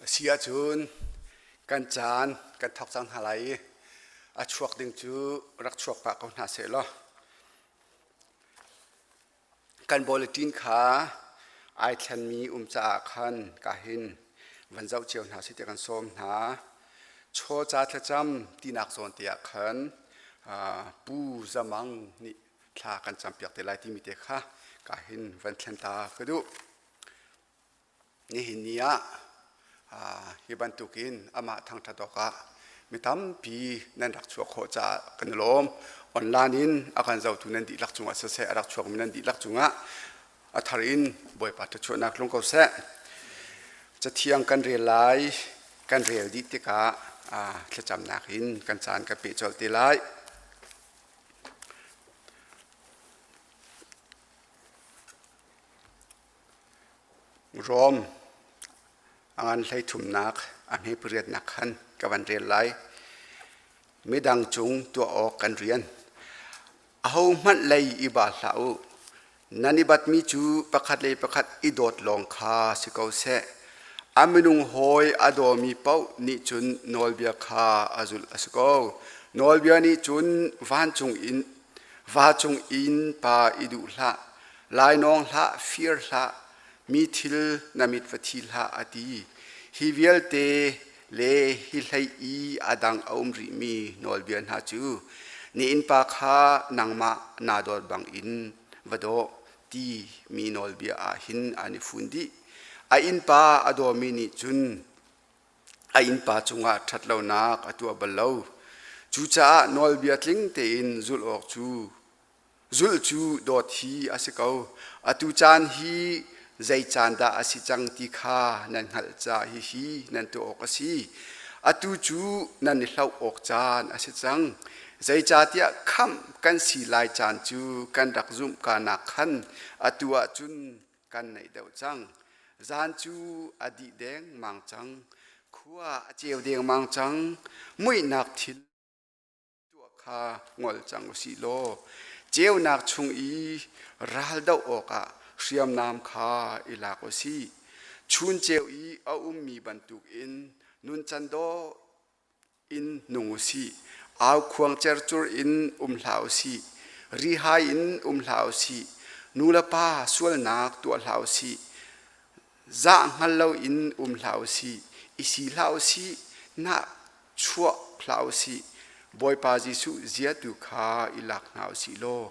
A si ahcun kan caan kan thawk cang hna lai i a chuak ding cu rak chuak pah ko hna seh law kan bulletin kha ai thlenmi um caah khan ka hin van zoh cio hna sih tiah kan sawm hna. Chaw ca thlacam tinak zawn te ah khan Pu Zamang nih thla kan campiak te lai timi te kha ka hin van thlen ta ka duh. Nihin ni ah hi bantukin amah thangṭhat awkah mi tampi nan rak chuah khawh caah kan i lawm. Online in a kan zohtu nan dihlak cungah siseh, a rak chuakmi nan dihlak cungah a thar in Bawipa thluachuahnak tlung ko seh. Cathiang kan rel lai, kan rel dih tikah thlacamnak in kan caan kan peh colh te lai. Rom a ngan hleithumnak a hme pariatnak khan ka van rel lai. Midang cung tuah awk kan rian. Ahohmanh lei i ba hlah u. Nan i batmi cu pakhat le pakhat i dawt lawng kha si ko seh. A minung hawi a dawmi paoh nih cun nawlbia kha a zulh a si ko. Nawlbia nih cun vancung in va cung in pa i duh hlah, lainawng hlah, fir hlah, mi thil na mit va thi hlah a ti. Hi vialte le hi hlei i a dang a um rihmi nawlbia hna cu na innpa kha nangmah naa dawt bangin va daw ti mi nawlbia ah hin an i fun dih. A innpa a dawmi nih cun a innpa cungah ṭhatlonak a tuah bal lo. Cucaah nawlbia tling tein zulh awk cu Zulh cu dawt hi a si ko. Atu caan hi zei caan dah a si cang ti kha nan hngalh caah hihi nan tuah awk a si. Atu cu nan i hlauh awk caan a si cang. Zeicahtiah khamh kan si lai caan cu kan rak zumh kanak khan atu ah cun kan naih deuh cang. Zan cu a dih dengmang cang. Khua a ceu dengmang cang. Muihnak thil tuah kha ngol cang u sih law ceunak chung i ral doh awkah hriamnam kha i lak u sih. Chun ceu i a ummi bantukin nuncan dawh in nung u sih. Aukhuang cercur in um hlah u sih. Rihai in um hlah u sih. Nu le pa sualnak tuah hlah u sih. Zah hngal loin um hlah u sih. I si hlah u sih. Nah chuah hlah u sih. Bawipa Jesuh zia tu kha i lak hna u sih law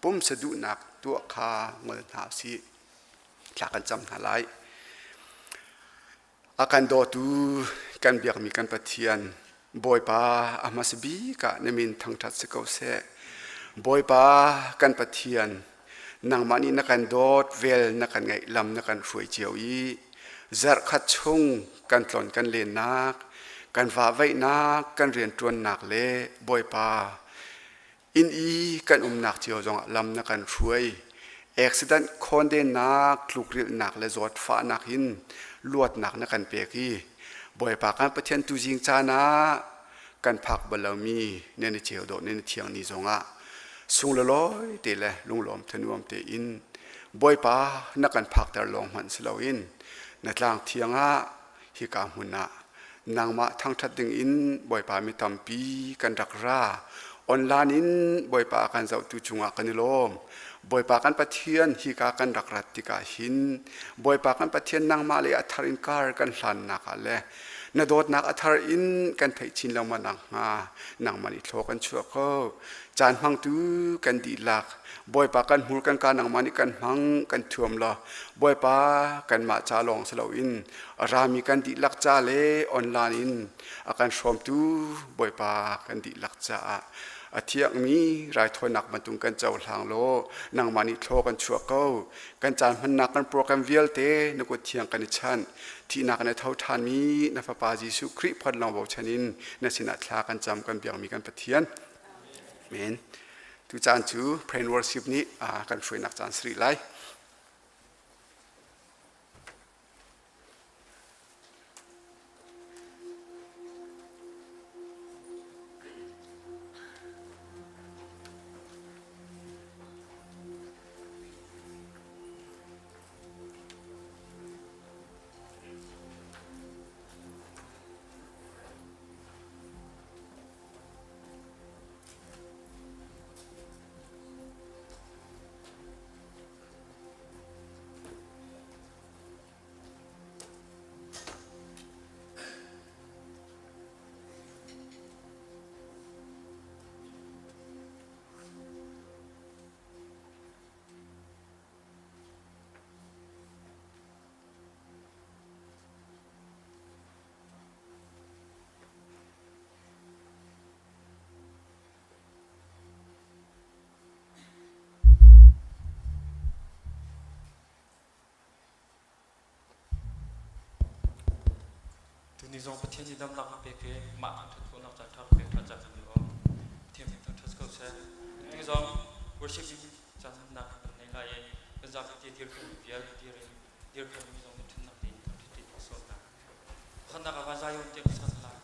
pumsa duhnak tuah kha ngol hna u sih. Thla kan cam hna lai. A kan dawtu kan biakmi kan Pathian Bawipa a hmasa bik ah na min thangṭhat si ko seh. Bawipa kan Pathian nangmah nih na kan dawt vel na kan ngaih lam na kan hruai cio i zarhkhat chung kan tlon kan lennak kan vahvaihnak kan rianṭuannak le Bawipa Inn i kan umnak cio zongah lam na kan hruai. Accident khawndennak, tlukrilhnak le zawtfahnak in luatnak na kan pek i Bawipa kan Pathian tuzing caan ah kan phak bal lomi nan i ceu dawh nan i thiang ni zongah sunglawi te le lunglawm thanuam tein Bawipa na kan phakter lawng hmanh si loin na tlang thiang ah hika hmun ah nangmah thangṭhat ding in Bawipa mi tampi kan rak ra. Online in Bawipa kan zohtu cungah kan i lawm. Bawipa kan Pathian hika kan rak rat tikah hin Bawipa kan Pathian nangmah le a thar in kar kan hlannak ah le na dawtnak a thar in kan theih chin lengmang nakhnga nangmah nih thlaw kan chuah ko. Caan hmangtu kan dihlak Bawipa kan hmur kan ka nangmah nih kan hmang kan thuam law Bawipa kanmah ca lawng si loin a rami kan dihlak ca le online in a kan hrawmtu Bawipa kan dihlak caah a thiangmi raithawinak bantuk kan cohlang law nangmah nih thlaw kan chuah ko. Kan caan hmannak kan program vialte na kut thiang kan i chanh. Thihnak in a tho ṭhanmi na Fapa Jesuh Khrih phot lawng bochan in na sinah thla kan cam kan biakmi kan Pathian. Amen. Tu caan cu Prayer and Worship nih kan hruainak caan si rih lai. Tuni zong Pathian nih damnak a pek i mah thangṭhat khawhnak caan ṭha pek ṭhan caan kan i lawm. Pathian min thangṭhat ko seh. Tuni zong worship caan hamnak kan nei lai i kan zapi te dir khomi vial dir in dir khomi zong nih ṭhatnak tein thangṭhat ti sawm hna. Pakhatnak ah van Zion tiah ka san lai.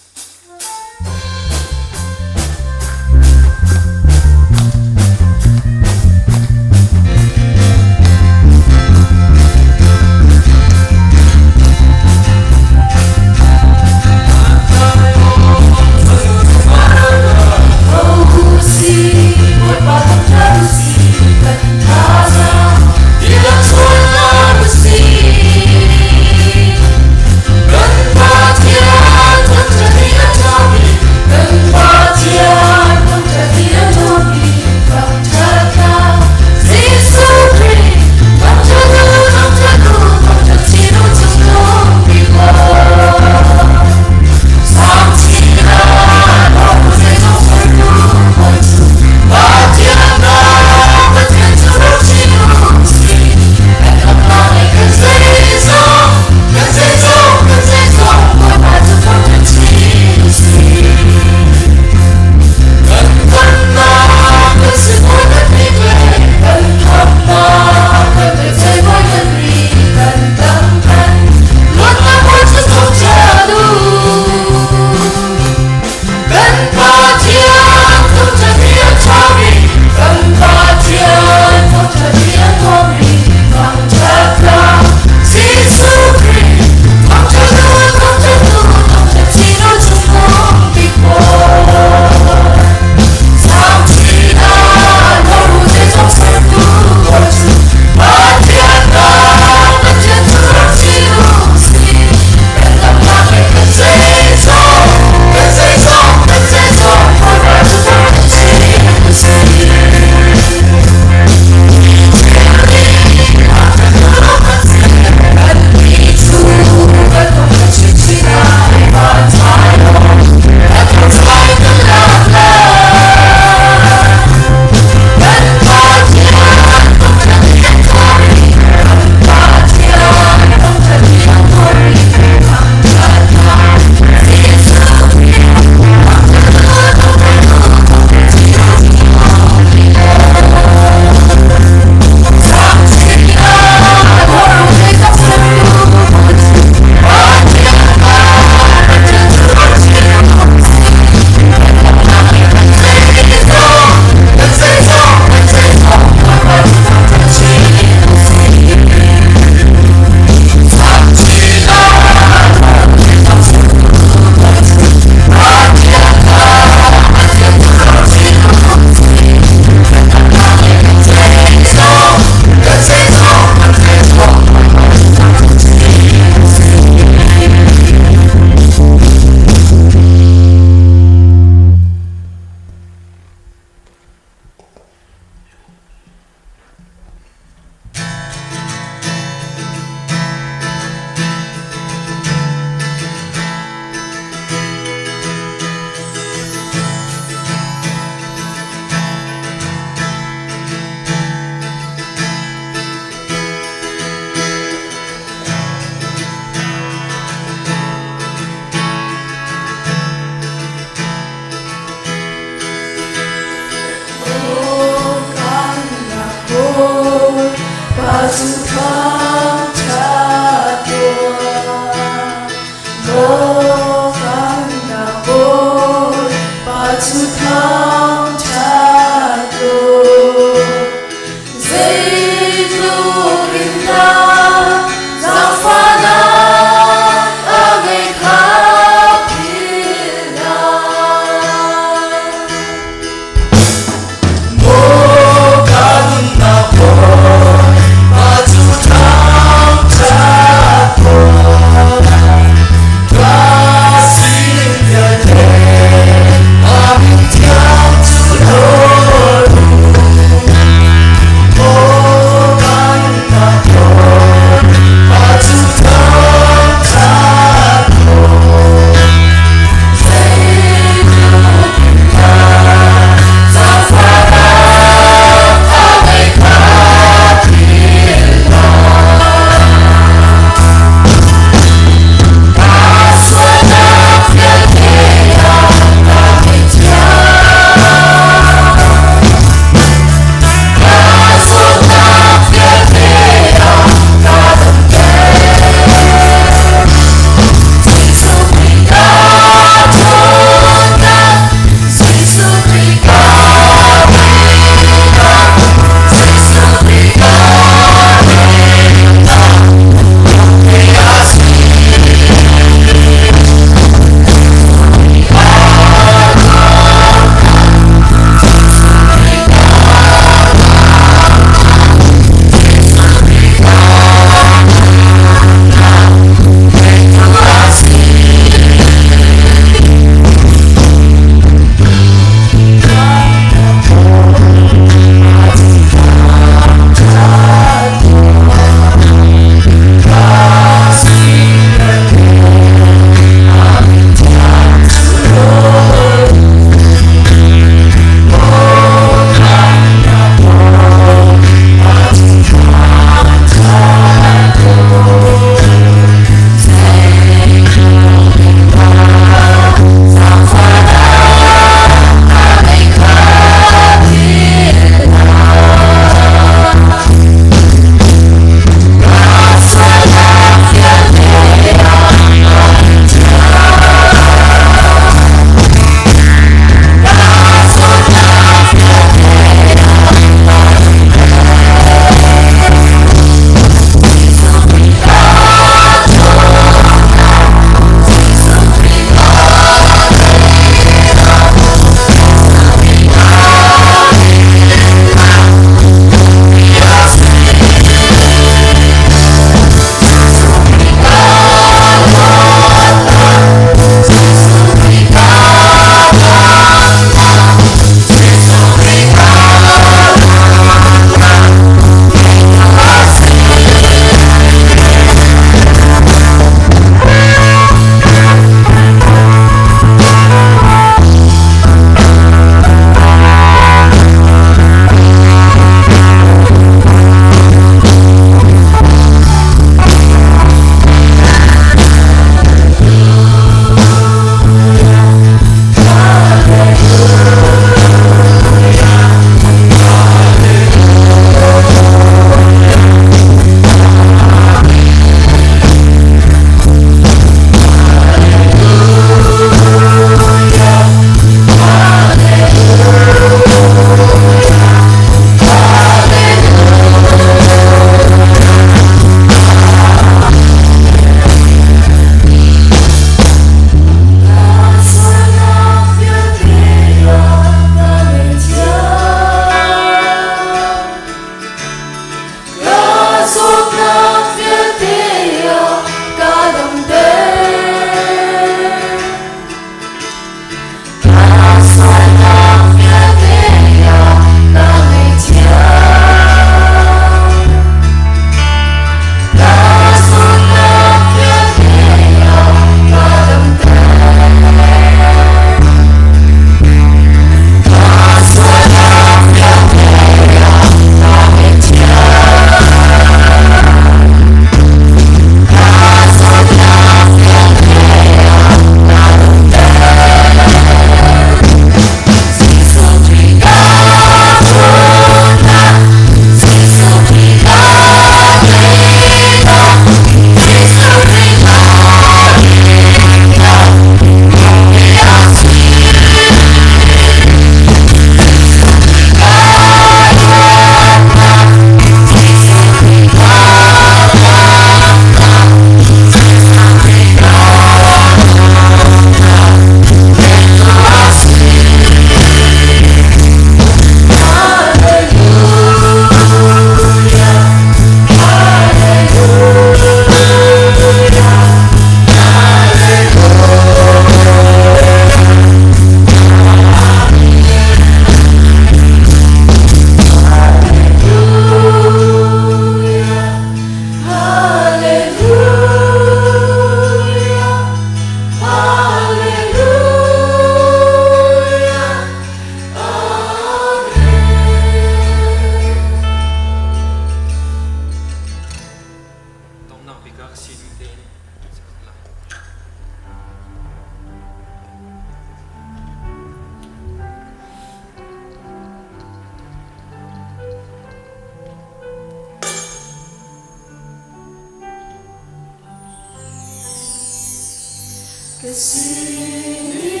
Ka sining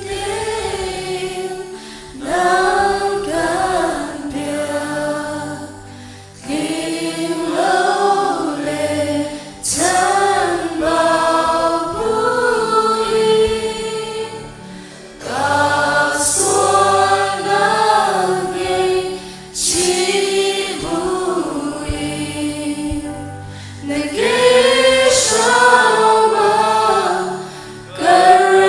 tein nang kan piak, tling lo le chanbau buin ka sualnak ngaihchih buin na ke hram ah ka.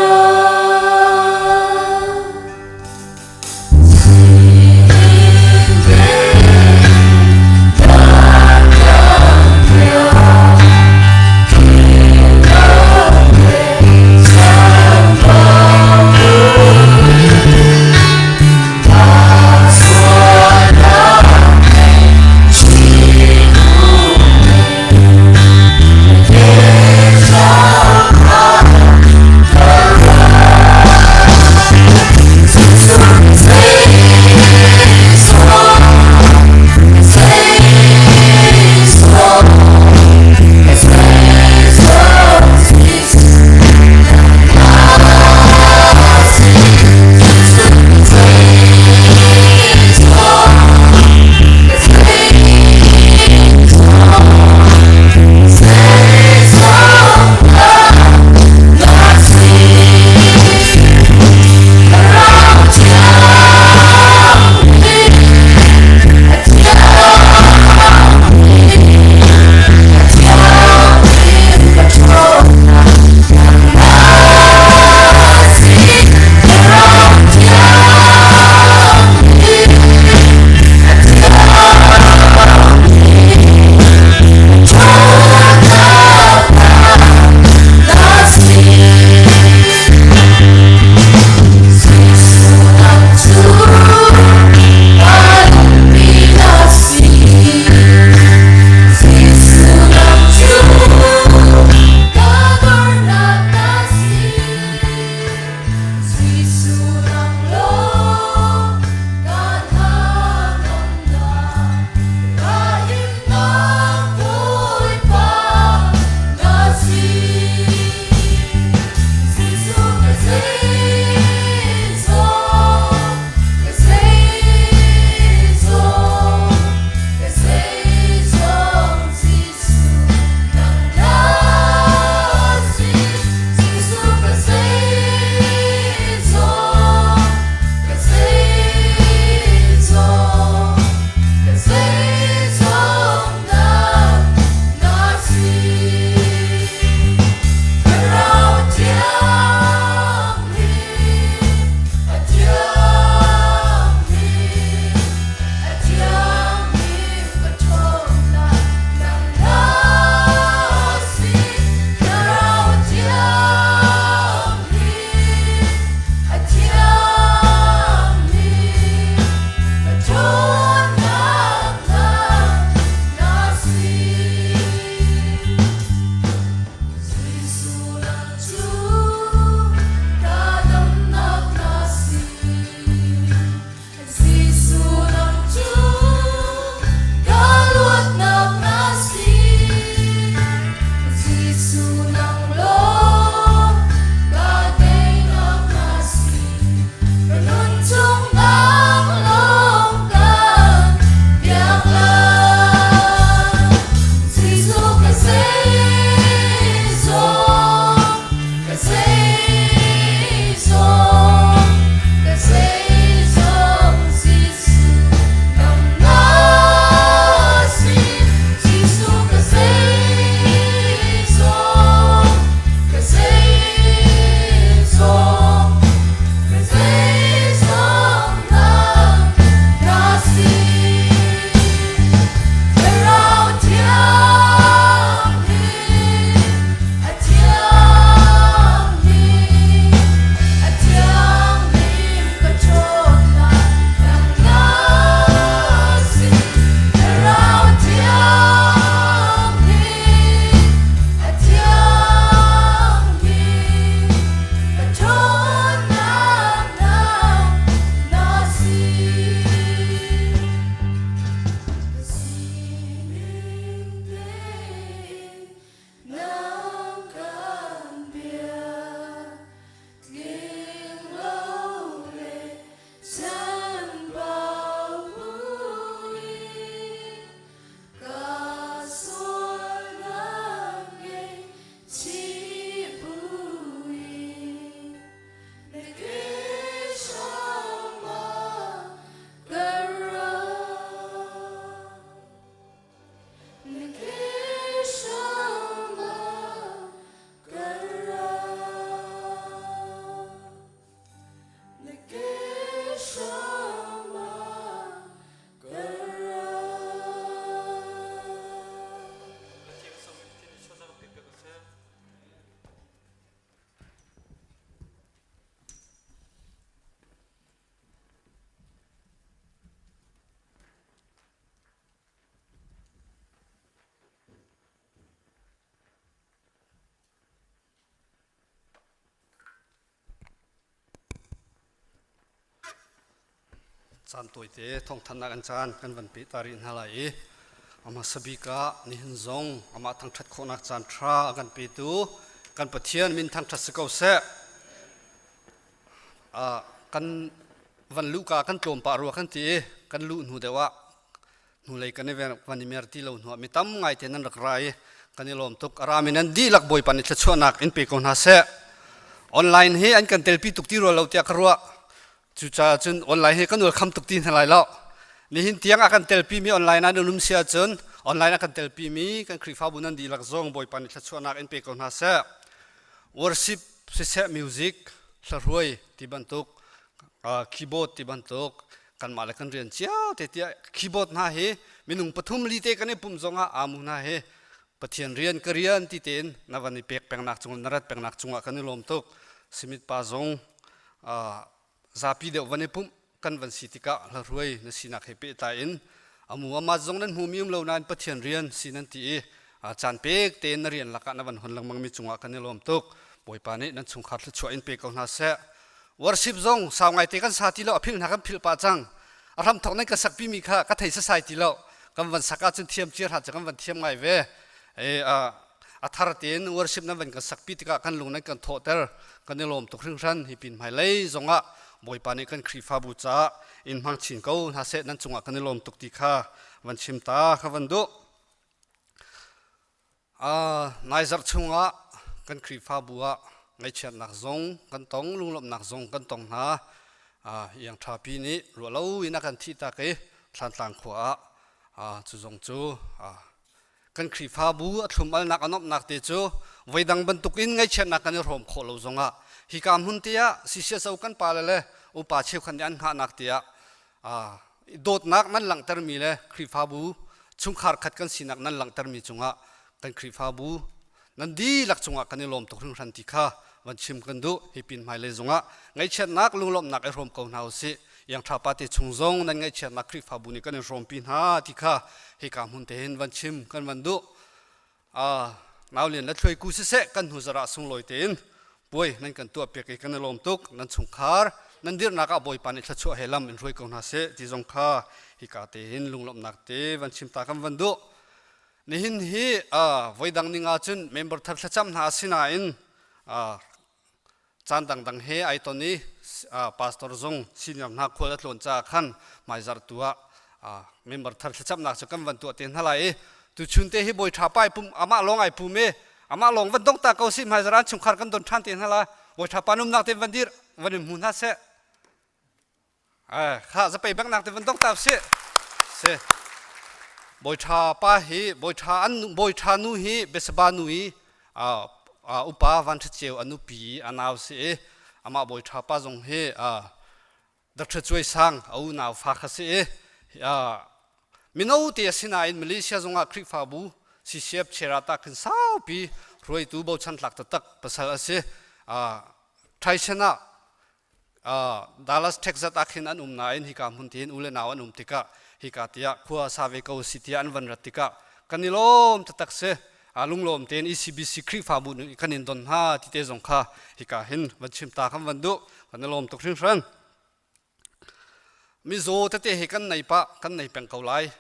Caan tawite thawngthanhnak an caan kan van peh ta rih hna lai i a hmasa bik ah nihin zong amah thangṭhat khawhnak caan ṭha a kan petu kan Pathian min thangṭhat si ko seh. Kan van luhka kan tlawm pah rua kan ti i kan luh hnu deuh ah hnulei kan i van i mer ti lo hnu ah mi tam ngai te nan rak ra i kan i lawm tuk. A rami nan dihlak Bawipa nih thluachuahnak in pe ko hna seh. Online hi an kan telpi tuk ti rua lo tiah ka ruah. Cucaah cun online hi kan welcome tuk ti hna lai lo. Nihin tiang a kan telpi mi online ah nan um si ahcun online a kan telpi mi kan Khrihfabu nan dihlak zong Bawipa nih thluachuahnak in pe ko hna seh. Worship siseh, music, hlaruai ti bantuk, keyboard ti bantuk kanmah le kan rian cio te tiah keyboard hna hi minung pathum li te kan i pum zongah amu hna hi Pathian rian ka rian ti tein na van i pek pengnak cung na rat pengnak cungah kan i lawm tuk. Simit pa zong zapi deuh van i pumh kan van si tikah hlaruai na sinak he pehtlai in amu ama zong nan hmu mi um lo nain Pathian rian si nan ti i caan pek tein na rian lakah na van hon lengmang mi cungah kan i lawm tuk. Bawipa nih nan chungkhar thluachuah in pe ko hna seh. Worship zong sau ngai te kan sa ti lo, a philh hna kan philh pah cang. A hram thok nan ka sak pi mi kha ka thei sasai ti lo. Kan van sak ahcun thiam ciar ha kan van thiam ngai ve. E a thar tein worship nan van kan sak pi tikah kan lung nan kan thawhter, kan i lawm tuk hringhran. Hi pin hmai lei zongah Bawipa nih kan Khrihfabu caah in hmang chin ko hna seh, nan cungah kan i lawm tuk ti kha van chim ta kha van duh. Nai zarh chungah kan Khrihfabu ah ngaihchiatnak zong kan tong, lunglawmhnak zong kan tong hna. Iang ṭhapi nih ruah lo in a kan thihtak i Thlantlang khua ah cu zong cu kan Khrihfabu a thlum-alnak a nuamhnak te cu voidang bantukin ngaihchiatnak kan i hrawm khawh lo zongah hika hmun te ah CCSO kan pale le upa cheukhat nih an hngahnak te ah dawtnak nan langhtermi le Khrihfabu chungkhar khat kan sinak nan langhtermi cungah kan Khrihfabu nan dihlak cungah kan i lawm tuk hringhran ti kha van chim kan duh. Hi pin hmailei zongah ngaihchiatnak lunglawmhnak i hrawm ko hna usih. Iang ṭha pa te chung zong nan ngaihchiatnak Khrihfabu nih kan in hrawmpi hna ti kha hika hmun te hin van chim kan van duh. Naulian le thluaiku siseh, kan hnu zarah sunglawi tein puai nan kan tuah piak i kan i lawm tuk. Nan chungkhar nan dirhnak ah Bawipa nih thluachuah he lam in hruai ko hna seh ti zong kha hika te hin lunglawmhnak te van chim ta kan van duh. Nihin hi voidang ning ah cun member thar thlacam hna asinain caan dangdang he ai ton i pastor zong senior hna khual a tlawn caah khan hmaizarh tu ah member thar thlacamnak cu kan van tuah te hna lai i tuchun te hi bawi ṭha pai pum amah lawng ai pum i amah lawng van dong ta ko si. Hmaizarh an chungkhar kan don ṭhan te hna la. Bawi ṭha pa numnak te van dir van in hmu hna seh. Kha zapei bangnak te van dong ta si si. Bawi ṭha pa hi, bawi ṭha an bawi ṭha nu hi Besaba nu i upa Van Ṭha Ceu a nupi a nau si i amah bawi ṭha pa zong hi Dr. Cuai Sang a unau fa kha si i mino te a si nain Malaysia zongah Khrihfabu CCF Cherata khin saupi hruaitu bochan tlak taktak pasal a si. Thaisen ah Dallas, Texas ah khin an um nain hika hmun tiin u le nau an um tikah hika tiah khua sa ve ko si tiah an van rat tikah kan i lawm taktak si. Lunglawm tein ECBC Khrihfabu nih kan in don hna ti te zong kha hika hin van chim ta kan van duh. Kan i lawm tuk hringhran. Mizaw tete hi kan nei pah, kan nei peng ko lai.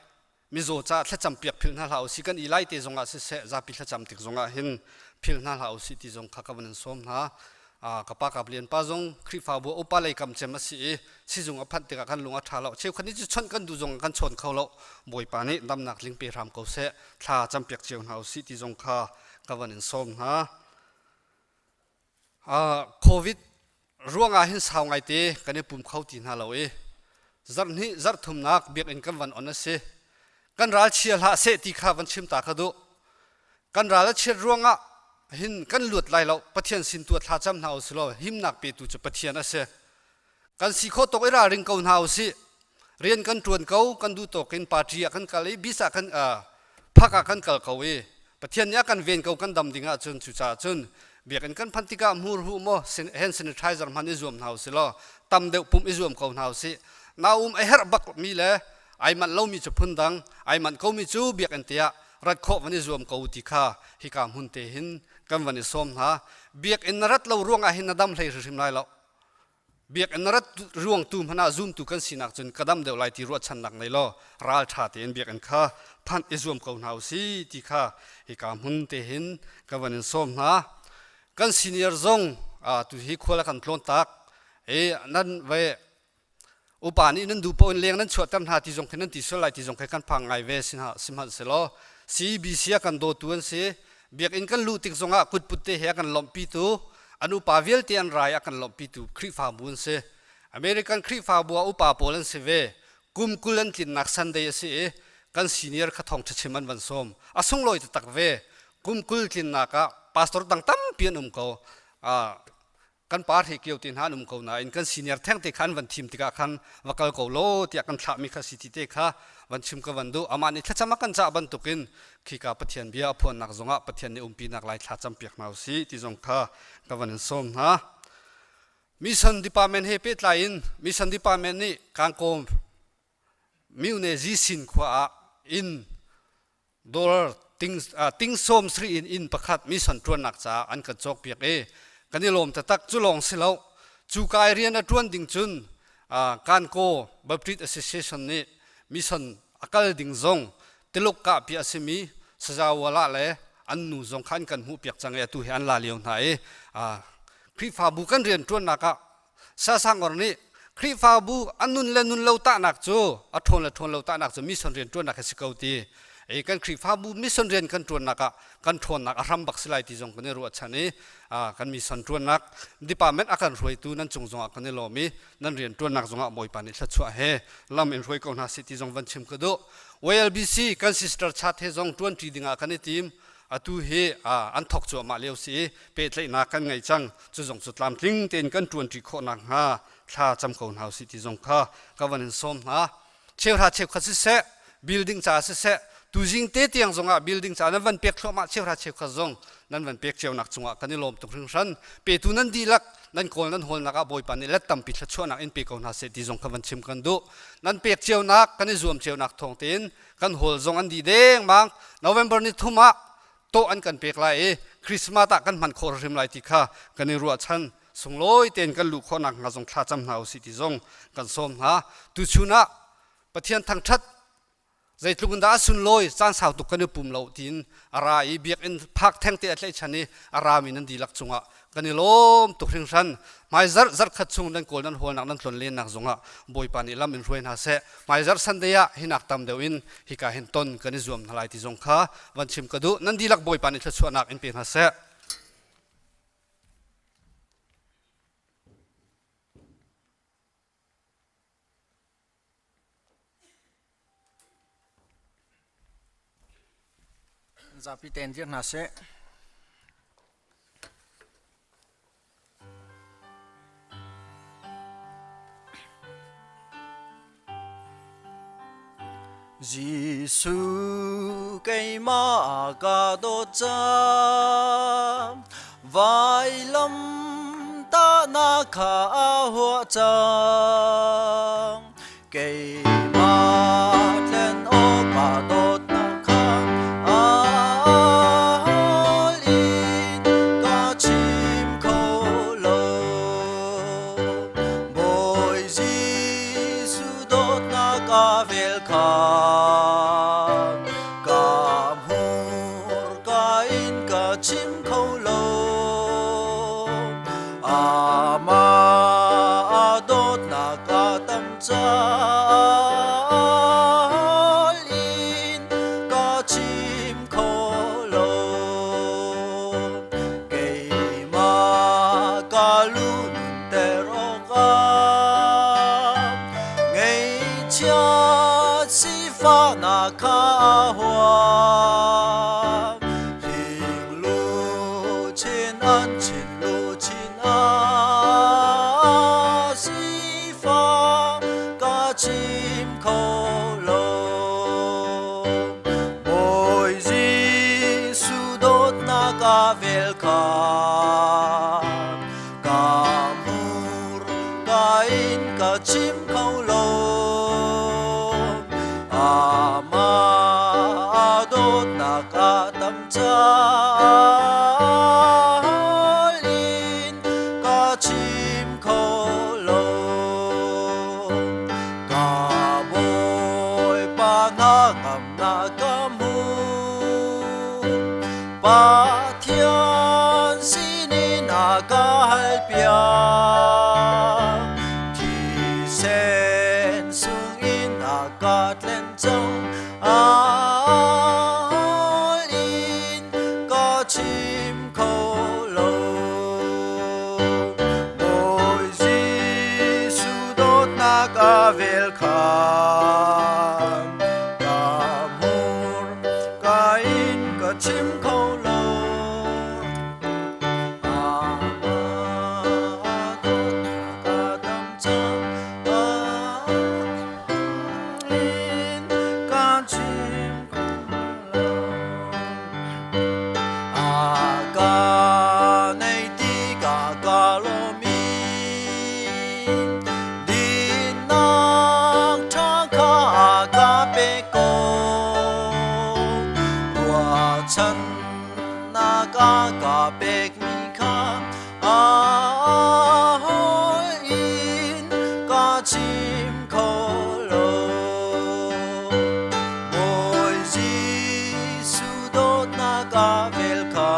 Mizaw ca thlacam piak philh hna hlah usih. Kan i lai te zongah siseh, zapi thlacam tik zongah hin philh hna hlah usih ti zong kha ka van in sawm hna. Ka pa Kap Lian pa zong Khrihfabu upa lei kam cem a si i sizung a phanh tikah kan lung a ṭha lo. Cheukhat nih cu chawnh kan duh zong kan chawn kho lo. Bawipa nih damnak tling pe hram ko seh, thla campiak cio hna usih ti zong kha ka van in sawm hna. Covid ruangah hin sau ngaite kan i pum kho ti hna lo i zarh hnih zarh thumnak biakinn kan van on a si. Kan ral chia hlah seh ti kha van chim ta ka duh. Kan ral a chiat ruangah hin kan luat lai lo. Pathian sin tu thla cam hna usih law himnak petu cu Pathian a si. Kan si khawh tawk i ralring ko hna usih. Rian kan ṭuan ko, kan duh tawk in party ah kan kal i bis ah kan phak ah kan kal ko i Pathian nih a kan ven ko kan dam ding ahcun. Cucaah cun biakinn kan phanh tikah hmur huh maw hand sanitizer hman i zuam hna usih law tam deuh pumh i zuam ko hna usih. Naum a herh bak mi le ai manh lomi cu phundang, ai manh komi cu biakinn te ah rat khawh van i zuam ko ti kha hika hmun te hin kan van i sawm hna. Biakinn na rat lo ruangah hin na dam hlei hrimhrim lai lo. Biakinn na rat ruang tu hmanh ah zumtu kan sinak cun ka dam deuh lai ti ruahchannak nei law ralṭha tein biakinn kha phanh i zuam ko hna u si ti kha hika hmun te hin ka van in sawm hna. Kan senior zong tu hi khual a kan tlawn tak i nan ve upa nih nan duh paoh in leng nan chuahter hna ti zong khi nan ti sual lai ti zong khi kan phang ngai ve sihmanhsehlaw CBC a kan dawtu an si. Biakinn kan luh tik zongah kutput te he a kan lawmhpitu an upa vialte an rai a kan lawmhpitu Khrihfabu an si. American Khrihfabu ah upa pawl an si ve. Kum 20 an tlinnak Sunday a si i kan senior kha thawngṭha chim an van sawm. A sunglawi taktak ve. Kum 20 tlinnak ah pastor dang tampi an um ko. Kan pa hre kio te hna an um ko nain kan senior theng te kha an van thim tikah khan va kal ko law tiah kan thlahmi kha si ti te kha van chim ka van duh. Amah nih thlacam a kan cah bantukin khika Pathian bia a phuannak zongah Pathian nih umpinak lai thla campiak hna usih ti zong kha ka van in sawm hna. Mission Department he pehtlai in Mission Department nih Kangkawm Myone Zisin khua ah inn dollar ting sawm sri in inn pakhat mission ṭuannak caah an kan cawkpiak i kan i lawm taktak. Cu lawng si lo, cu kai rian a ṭuan ding cun Kankaw Baptist Association nih mission a kal ding zong Tuluk kahpi a simi Sajawala le an nu zong kha an kan hmuhpiak cang i atu hi an la lio hna i Khrihfabu kan rian ṭuannak ah Sasangor nih Khrihfabu a nun le nun lo tahnak cu, a ṭhawn le ṭhawn lo tahnak cu mission rian ṭuannak hi si ko ti i kan Khrihfabu mission rian kan ṭuannak ah kan ṭhawnnak a hram bak si lai ti zong kan i ruahchan i kan mission ṭuannak department a kan hruaitu nan cung zongah kan i lawm i nan rian ṭuannak zongah Bawipa nih thluachuah he lam in hruai ko hna seh ti zong van chim ka duh. YLBC kan sister chat he zong ṭuanṭi dingah kan i tim. Atu hi an thok cuahmah lio si i pehtlaihnak kan ngei cang. Cu zong cu tlamtling tein kan ṭuanṭi khawh nakhnga thla cam ko hna usih ti zong kha ka van in sawm hna. Cheuhra cheukhat siseh, building ca siseh, tuzing te tiang zongah building ca nan van pek thluahmah. Cheuhra cheukhat zong nan van pek cionak cungah kan i lawm tuk hringhran. Petu nan dihlak nan kawl nan hawlnak ah Bawipa nih let tampi thluachuahnak in pe ko hna seh ti zong kha van chim kan duh. Nan pek cionak kan i zuam cionak thawng tein kan hawl zong an dih dengmang. November ni thum ah tawh an kan pek lai i Christmas ah kan hman khawh hrim lai ti kha kan i ruahchan. Sunglawi tein kan luh khawh nakhnga zong thla cam hna usih ti zong kan sawm hna. Tuchun ah Pathian thangṭhat zeitluk in dah a sunlawi, caan sau tuk kan i pum lo tiin a ra i biakinn phak theng te a tlaihchan i a rami nan dihlak cungah kan i lawm tuk hringhran. Hmaizarh zarhkhat chung nan kawl nan hawlnak nan tlon lennak zongah Bawipa nih lam in hruai hna seh. Hmaizarh Sunday ah hinak tam deuh in hika hin ton kan i zuam hna lai ti zong kha van chim ka duh. Nan dihlak Bawipa nih thluachuahnak in pe hna seh. Zapi tein dir hna seh. Jesuh keimah ka dawt cang, vailam tahnak kha a huah cang. Keimah tlen awkah dawtnak kha al in ka chim kho lo. Bawi Jesuh dawtnak a vel kha ka hmurka in ka chim kho lo. Amah dawtnak a tam caal in ka chim kho lo. Keimah ka lu nunter awkah ngeihchia sifahnak kha a huam. Hling lu chin an chin lu chin a sifah ka chim kho lo. Bawi Jesuh dawtnak a vel kha ka hmur ka in ka chim kho lo. Amah dawtnak a tam caal in ka chim kho lo. Pathian sinin a ka halpiak. Thisen sungin a ka tlen cang. Al in ka chim kho lo. Bawi Jesuh dawtnak a vel khan ka hmur ka in ka chim kho lo. Amah dawtnak a dam cang. In ka chim kho lo. A ka nei tikah ka lawm i dinnak ṭha kha a ka pek ko. Ruahchannak a ka pekmi kha a holh in ka chim kho lo. Bawi Jesuh dawtnak a vel kha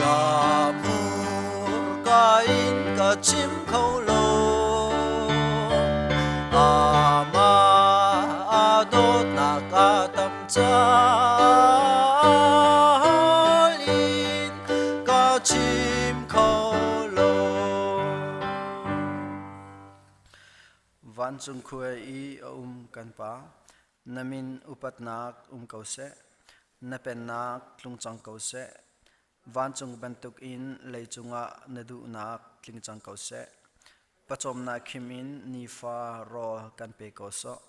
ka hmurka in ka chim kho lo. Amah a dawtnak a tam caah in ka chim kho lo. Vancung khua i a um kan Pa, na min upatnak um ko seh, na pennak tlung cang ko seh. Vancung bantukin leicung ah na duhnak tling cang ko seh. Pawcawmnak khim in nifa rawl kan pe ko sawh.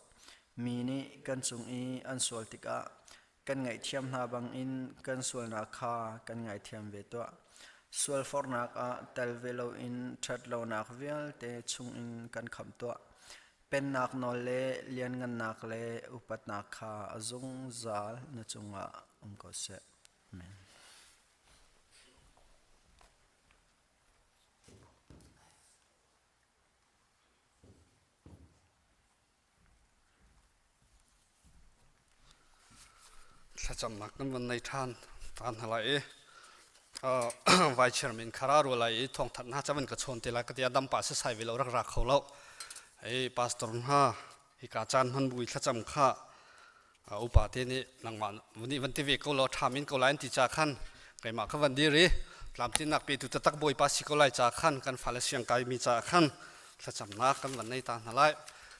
Mi nih kan cung i an sual tikah kan ngaihthiam hna bangin kan sualnak kha kan ngaithiam ve tuah. Sualforhnak ah tel ve loin ṭhatlonak vialte chungin kan khamh tuah. Pennak nawl le lianngannak le upatnak kha a zungzal na cungah um ko seh. Amen. Thlacamnak kan van nei ṭhan tan hna lai i vai chairman khara ru lai i thawngthat hna ca van ka chawn te lai ka tia dam pa se sai ve lo rak ra kho lo hei pastor hna hika caan hman bui thlacam kha upa te nih nangmah nih van ti ve ko law ṭha min ko lai an ti ca khan keimah kha van dir i tlamtlinnak petu taktak bawipa si ko lai ca khan kan fale siang kaimi ca khan thlacamnak kan van nei ta hna lai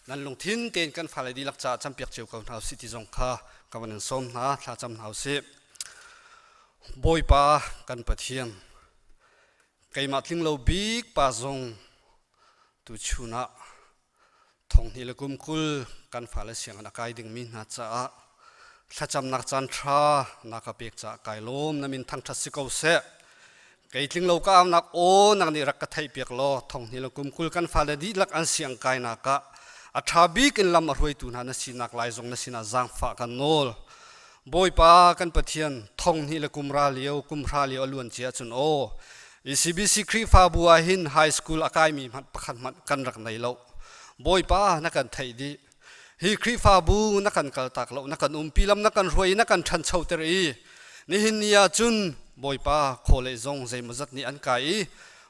nan lungthin tein kan fale dihlak caah campiak cio ko hna usih ti zong kha ka van in sawm hna thla cam hna usih bawipa kan pathian keimah tling lo bik pa zong tu chun ah Thonghnih le kum 20 kan fale sianginn a kai dingmi hna caah thlacamnak caan ṭha na ka pek caah kai lawm na min thangṭhat si ko seh. Kei tling lo ka aunak aw nang nih rak ka theihpiak law thonghnih le kum 20 kan fale dihlak an siang kainak ah a ṭha bik in lam a hruaitu hna na sinak lai zong na sinah zaangfah kan nawl. Bawipa kan Pathian thonghnih le kum ra lio kum hra lio a luan cia cun aw ECBC Khrihfabu ah hin high school a kaimi hmanh pakhat hmanh kan rak nei lo. Bawipa na kan theih dih. Hi Khrihfabu na kan kaltak lo, na kan umpi lam na kan hruai na kan ṭhanchoter i nihin ni ah cun Bawipa khawle zong zeimawzat nih an kai i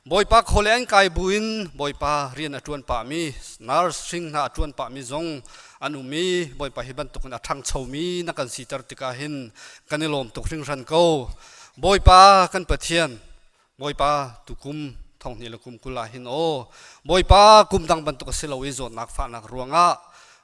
Bawipa khawle an kai buin Bawipa rian a ṭuan pahmi nurse hring hna a ṭuan pahmi zong an um i Bawipa hi bantukin a ṭhangchomi na kan siter tikah hin kan i lawm tuk hringhran ko. Bawipa kan Pathian, Bawipa tukum thonghnih le kum 20 ah hin aw Bawipa kum dang bantuk a si lo i zawtnak fahnak ruangah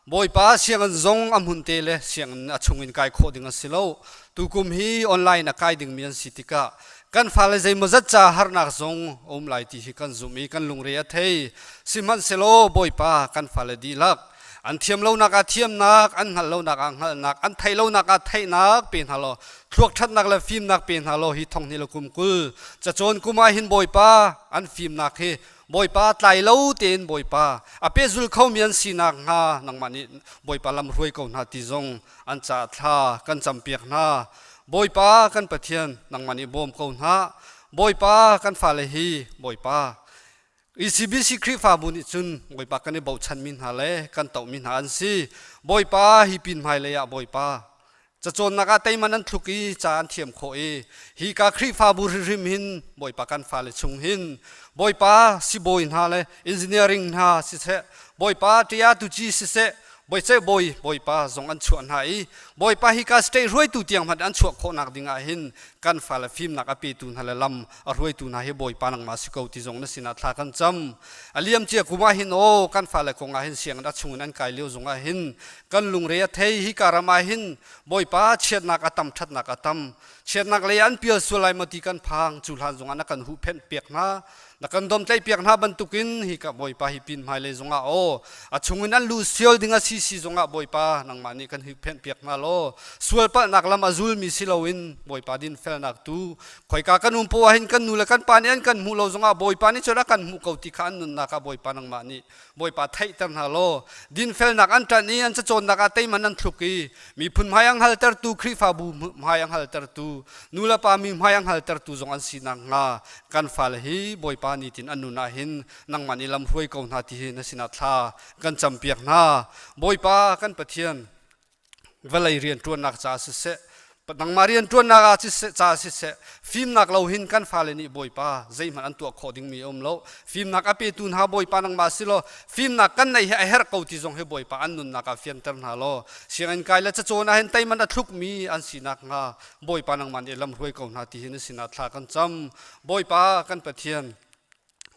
Bawipa sianginn zong a hmun te le sianginn a chungin kai khawh ding a si lo tukum hi online a kai dingmi an si tikah kan fale zeimawzat ca harnak zong a um lai ti hi kan zumh i kan lungre a thei sihmanhsehlaw Bawipa kan fale dihlak an thiam lonak ah thiamnak an hngalh lonak ah hngalhnak an theih lonak ah theihnak pe hna law thluak ṭhatnak le fimnak pe hna law hi thonghnih le kum 20 cacawn kum ah hin Bawipa an fimnak hi Bawipa tlai lo tein Bawipa a pehzul khomi an sinak hnga nangmah nih Bawipa lam hruai ko hna ti zong an ca thla kan campiak hna Bawipa kan Pathian nangmah nih bawm ko hna Bawipa kan fale hi Bawipa ECBC Khrihfabu nih cun Bawipa kan i bochanmi hna le kan tohmi hna an si. Bawipa hi pin hmailei ah Bawipa. Cacawnnak ah teiman an thluk i ca an thiam khawh i hi ka Khrihfabu hrimhrim hin Bawipa kan fale chung hin Bawipa sibawi hna le engineering hna siseh Bawipa ṭia tuci siseh Bawice bawi Bawipa zong an chuah hna i Bawipa hi ka state hruaitu tiang hmanh an chuah khawhnak ding ah hin kan fale fimnak a petu hna le lam a hruaitu hna hi Bawipa nangmah si ko ti zong na sinah thla kan cam. A liam cia kum ah hin aw kan fale kong ah hin sianginn a chungin an kai lio zong ah hin kan lungre a thei hi ka ram ah hin Bawipa chiatnak a tam ṭhatnak a tam chiatnak lei an pial sual lai maw ti kan phang cu hlan zongah na kan huhphenh piak hna na kan domtlaih piak hna bantukin hi ka Bawipa hi pin hmailei zongah aw a chungin an lu sial ding a si si zongah Bawipa nangmah nih kan huhphenh piak hna law sual palhnak lam a zulmi si loin Bawipa dinfelnak tu khoika kan um poah hin kan nu le kan pa nih an kan hmuh lo zongah Bawipa nih cun a kan hmuh ko ti kha an nunnak ah Bawipa nangmah nih Bawipa theihter hna law dinfelnak an ṭanh i an cacawnnak ah teiman an thluk i miphun hmai ang haltertu Khrihfabu hmai ang haltertu nu le pa mi hmai ang haltertu zong an si nakhnga kan fale hi Bawipa nitin an nun ah hin nangmah nih lam hruai ko hna ti hi na sinah thla kan campiak hna Bawipa kan Pathian vawlei rianṭuannak caah siseh nangmah rianṭuannak ah siseh caah siseh fimnak lo hin kan fale nih Bawipa zeihmanh an tuah khawh dingmi a um lo fimnak a petu hna Bawipa nangmah si law fimnak kan neih hi a herh ko ti zong hi Bawipa an nunnak ah fianter hna law sianginn kai le cacawn ah hin teiman a thlukmi an si nakhnga Bawipa nangmah nih lam hruai ko hna ti hi na sinah thla kan cam Bawipa kan Pathian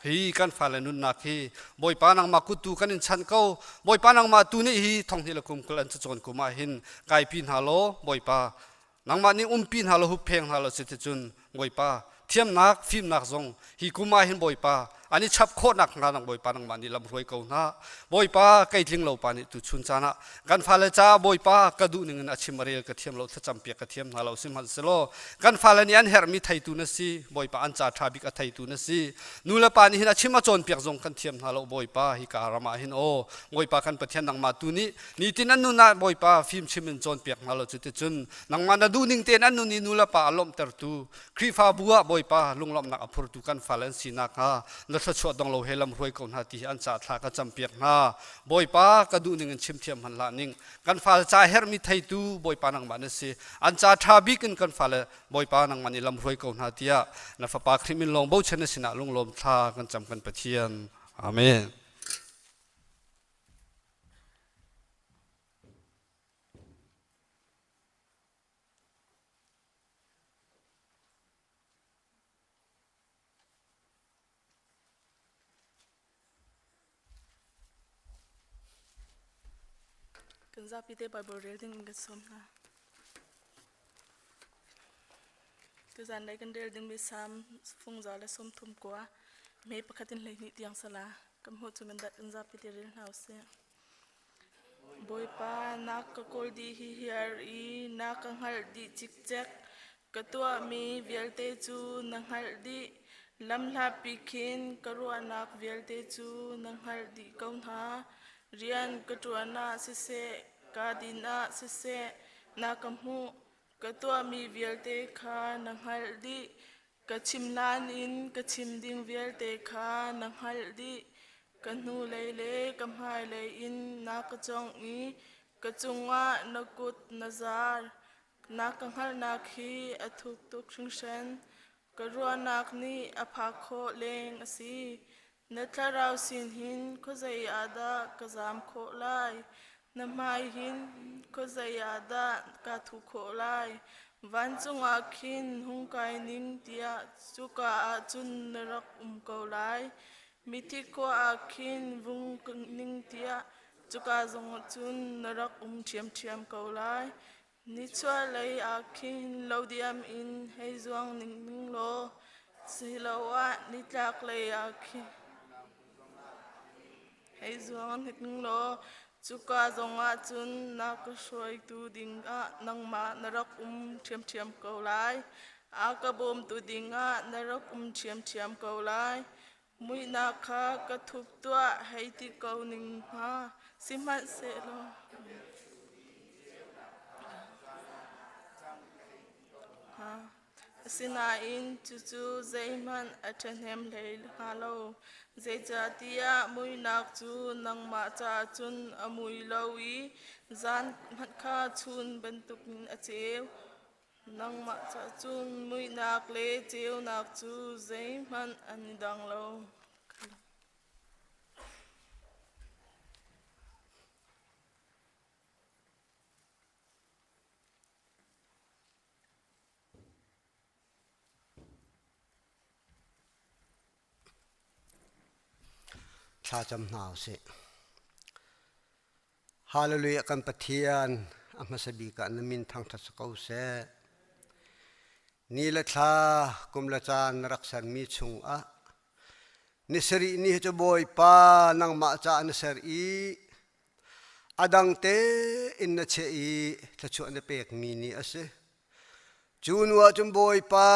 Hi kan fale nunnak hi Bawipa nangmah kuttu kan in chanh ko. Bawipa nangmah tu nih hi thonghnih le kum kul an cacawn kum ah hin kaipi hna law Bawipa nangmah nih umpi hna law huppheng hna law cuticun Bawipa thiamnak fimnak zong hi kum ah hin Bawipa an i chap khawhnak hnga nang Bawipa nangmah nih lam hruai ko hna. Bawipa kei tling lo pa nih tu chun caan ah kan fale caah Bawipa ka duh ning in a chim a rel ka thiam lo thlacam piak ka thiam hna lo sihmanhsehlaw kan fale nih an herhmi theitu na si Bawipa an ca ṭha bik a theitu na si nu le pa nih hin a chim a cawnpiak zong kan thiam hna lo Bawipa hi ka ram ah hin aw Bawipa kan Pathian nangmah tu nih nitin an nun ah Bawipa fim chim in cawnpiak hna lo cuticun nangmah na duh ning tein an nun i nu le pa a lawmhtertu Khrihfabu ah Bawipa lunglawmhnak a phurtu kan fale an si nakhnga na thluachuah dong lo he lam hruai ko hna ti hi an ca thla ka campiak hna Bawipa ka duh ning in chim thiam hmanh hlah ning kan fale ca herhmi theitu Bawipa nangmah na si an ca ṭha bik in kan fale Bawipa nangmah nih lam hruai ko hna tiah na fapa Khrih min lawng bochan na sinah lunglawm thla kan cam kan Pathian Amen. Kan zapi te Bible rel ding in kan sawm hna. Tuzan lei kan rel dingmi Salm fungza le 39 me pakhat in 12 tiang sala kan hmuh cu kan zapi te rel hna usih. Bawipa, na ka kawl dih hihiar i na ka hngalh dih cikcek. Ka tuahmi vialte cu na hngalh dih. Lamhlatpi khin ka ruahnak vialte cu na hngalh dih ko hna. Rian ka ṭuan ah siseh, kaa din ah siseh, na ka hmuh. Ka tuahmi vialte kha na hngalh dih. Ka chim hlan in ka chim ding vialte kha na hngalh dih. Ka hnulei le ka hmailei in na ka cawngh i ka cungah na kut na zar. Na ka hngalhnak hi a thuk tuk hringhran. Ka ruahnak nih a phak khawh leng a si. Na thlarau sin hin khuazei ah dah ka zaam khawh lai? Na hmai hin khuazei ah dah kaa thuh khawh lai? Vancung ah khin hung kai ning tiah cuka ah cun na rak um ko lai. Mithi khua ah khin vung ning tiah cuka zongah cun na rak um ṭhiamṭhiam ko lai. Nichuahlei ah khin lodiam in hei zuang ning law, siloah nitlaklei ah khin hei zuang ning law, cuka zongah cun na ka hruaitu dingah nangmah na rak um ṭhiamṭhiam ko lai. A ka bawmtu dingah na rak um ṭhiamṭhiam ko lai. Muihnak kha ka thup tuah hei ti ko ning hnga, sihmanhsehlaw Asinain cucu zeihmanh a ṭhahnem hlei hnga lo, zeicahtiah muihnak cu nangmah caah cun a mui lo i zan hmanh kha chun bantukin a ceu. Nangmah caah cun muihnak le ceunak cu zeihmanh an i dang lo. Thlacam hna usih. Hallelujah kan Pathian a hmasa bik ah na min thangṭhat si ko seh. Ni le thla kum le caan na rak sermi chungah ni sarih ni hi cu Bawipa nangmah caah na ser i A dang tein na cheh i thluachuah na pekmi ni a si. Cu hnu ah cun Bawipa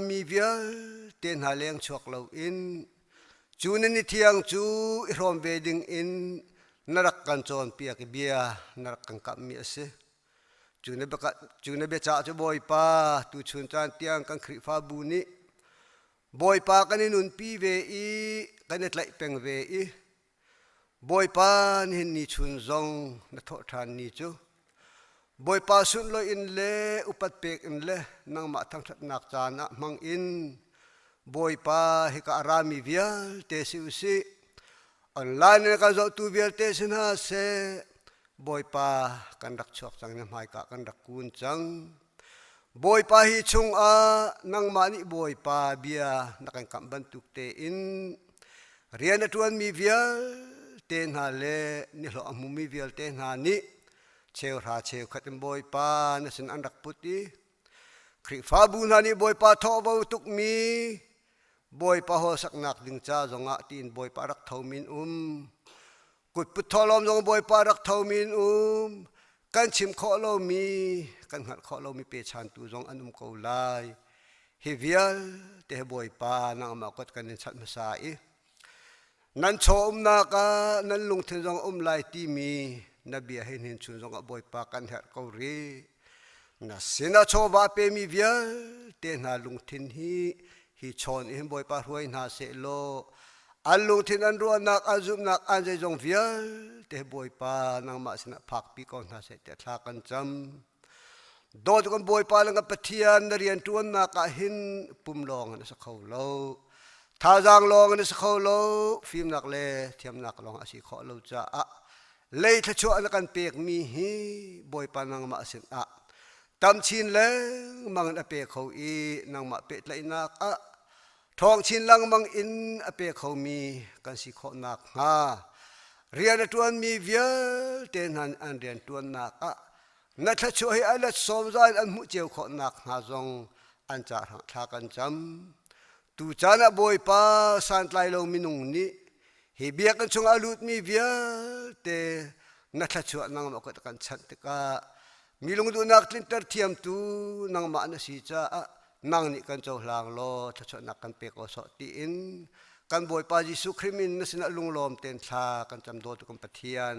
mi vialte hna leng chuak loin cu na ni thiang cu i hrawm ve ding in na rak kan cawnpiak i bia na rak kan kamhmi a si. Cu na biacah cu Bawipa tuchun caan tiang kan Khrihfabu nih Bawipa kan i nunpi ve i kan i tlaih peng ve i Bawipa nihin ni chun zong na thawh ṭhan ni cu Bawipa sunlawih in le upat pek in le nangmah thangṭhatnak caan ah hmang in Bawipa hika a rami vialte si usih online in a kan zohtu vialte si hna seh Bawipa kan rak chuak cang na hmaika kan rak kun cang Bawipa hi chungah nangmah nih Bawipa bia na kan kamh bantuk tein rian a ṭuanmi vialte hna le nihlawh a hmumi vialte hna nih cheuhra cheukhat in Bawipa na sin an rak put i Khrihfabu hna nih Bawipa thawhvo tukmi Bawipa hall saknak ding ca zongah tiin Bawipa rak thomi an um. Kutput thawhlawm zong Bawipa rak thomi an um. Kan chim khawh lomi, kan hngalh khawh lomi pechantu zong an um ko lai. Hi vialte hi Bawipa nangmah kut kan in chanh hmasa i nan chaw umnak ah nan lungthin zong um lai timi na bia hi hnin chun zongah Bawipa kan herh ko rih. Na sinah chawva pemi vialte hna lungthin hi hi chawn in Bawipa hruai hna seh law an lungthin an ruahnak an zumhnak an zeizong vialte Bawipa nangmah sinah phakpi ko hna seh tiah thla kan cam. Dawt kan Bawipa le kan Pathian na rian ṭuannak ah hin pum lawng in a si kho lo. Thazaang lawng in a si kho lo. Fimnak le thiamnak lawng a si khawh lo caah lei thluachuah na kan pekmi hi Bawipa nangmah sinah tam chin lengmang in a pe kho i nangmah pehtlaihnak ah ṭhawng chin lengmang in a pe khomi kan si khawh nakhnga rian a ṭuanmi vialte hna an rian ṭuannak ah na thluachuah hi a let sawm za in an hmuh cio khawh nakhnga zong an ca thla kan cam. Tucaan ah Bawipa santlai lo minung nih hi biakinn chungah a lutmi vialte na thluachuah nangmah kut kan chanh tikah mi lungduhnak tlinter thiamtu nangmah na si caah nang nih kan cohlang law thluachuahnak kan pe ko sawh tiin kan Bawipa Jesuh Khrih min na sinah lunglawm tein thla kan cam dawtu kan Pathian.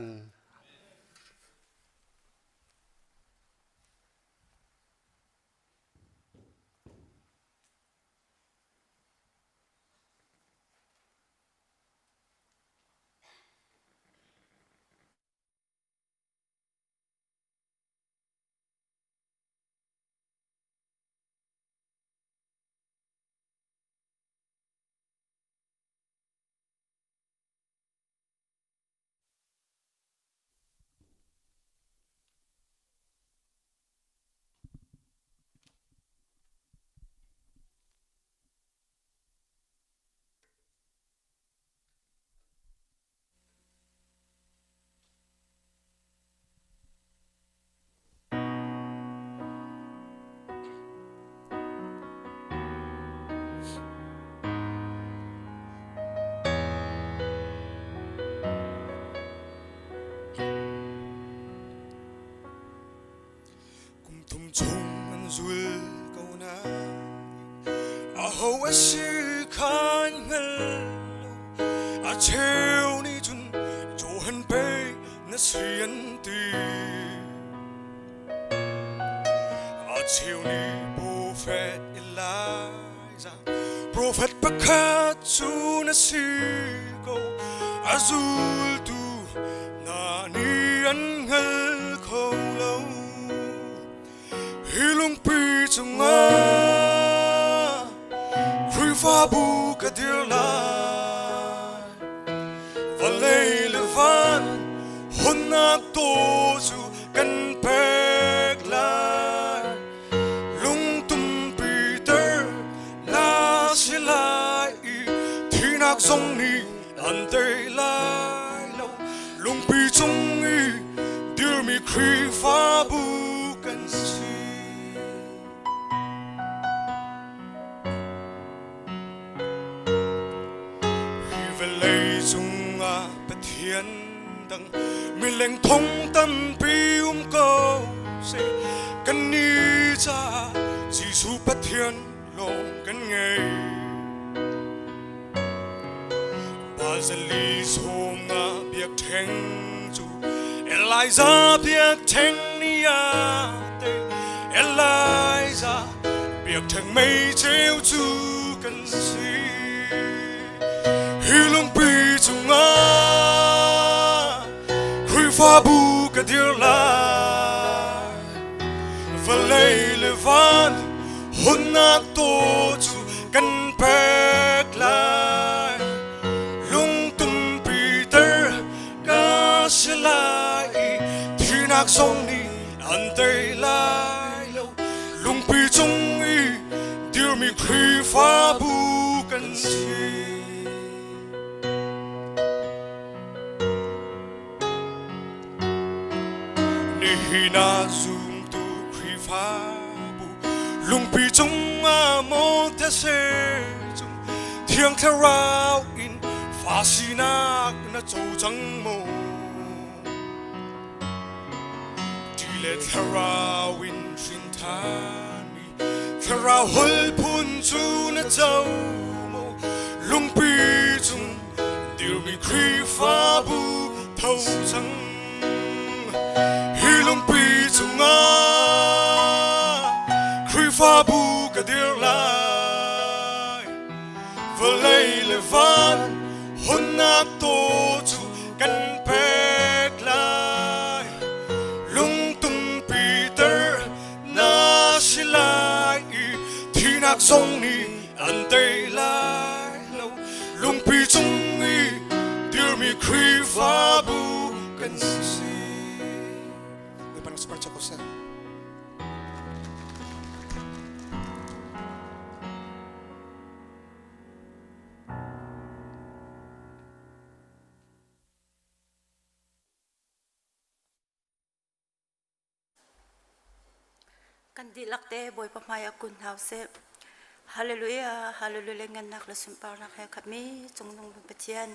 Kum thum chung an zul ko na aho a si khan hngal lo a cheu nih cun Johan pei na si an ti a cheu nih. Prophet Elijah Prophet pakhat cu na si ko a zultu hna nih an hngal kho lo hi lungpi cungah Khrihfabu ka dir lai vawlei le van hunnak taw cu kan pek lai lungtum Peter na si lai i thihnak zong nih an tei lai lo lungpi cung i dirmi Khrihfabu kan si. Hi vawlei cungah Pathian dang mileng thong tampi um ko seh kannih caah Jesuh Pathian lawng kan ngei. Bazali sawm nga biakṭheng cu Elijah biakṭheng ni ah te Elijah biakṭheng mei ceu cu kan si. Hi lungpi cungah Khrihfabu ka dir lai. Vawlei le van hunnak taw cu kan pek lai. Lungtum Peter ka si lai i thihnak zong nih an tei lai lo. Lungpi cung i dirmi Khrihfabu kan si. Nihin ah zumtu Khrihfabu lungpi cungah maw these cung Thiang Thlarau in fa sinak na co cang maw? Ti le Thlarau in hrin ṭhan i Thlarau holh phun cu na co maw? Lungpi cung dirmi Khrihfabu tho cang. Hi lungpi cungah Khrihfabu ka dir lai. Vawlei le van hunnak taw cu kan pek lai. Lungtum Peter na si lai i thihnak zong nih an tei lai lo. Lungpi cung i dirmi Khrihfabu kan si. Bawipa nih super ko seh. Kan dihlak te Bawipa hmai ah kun hna usih. Hallelujah, hallelujah ngannak le sunparnak he khatmi cungnung bik Pathian.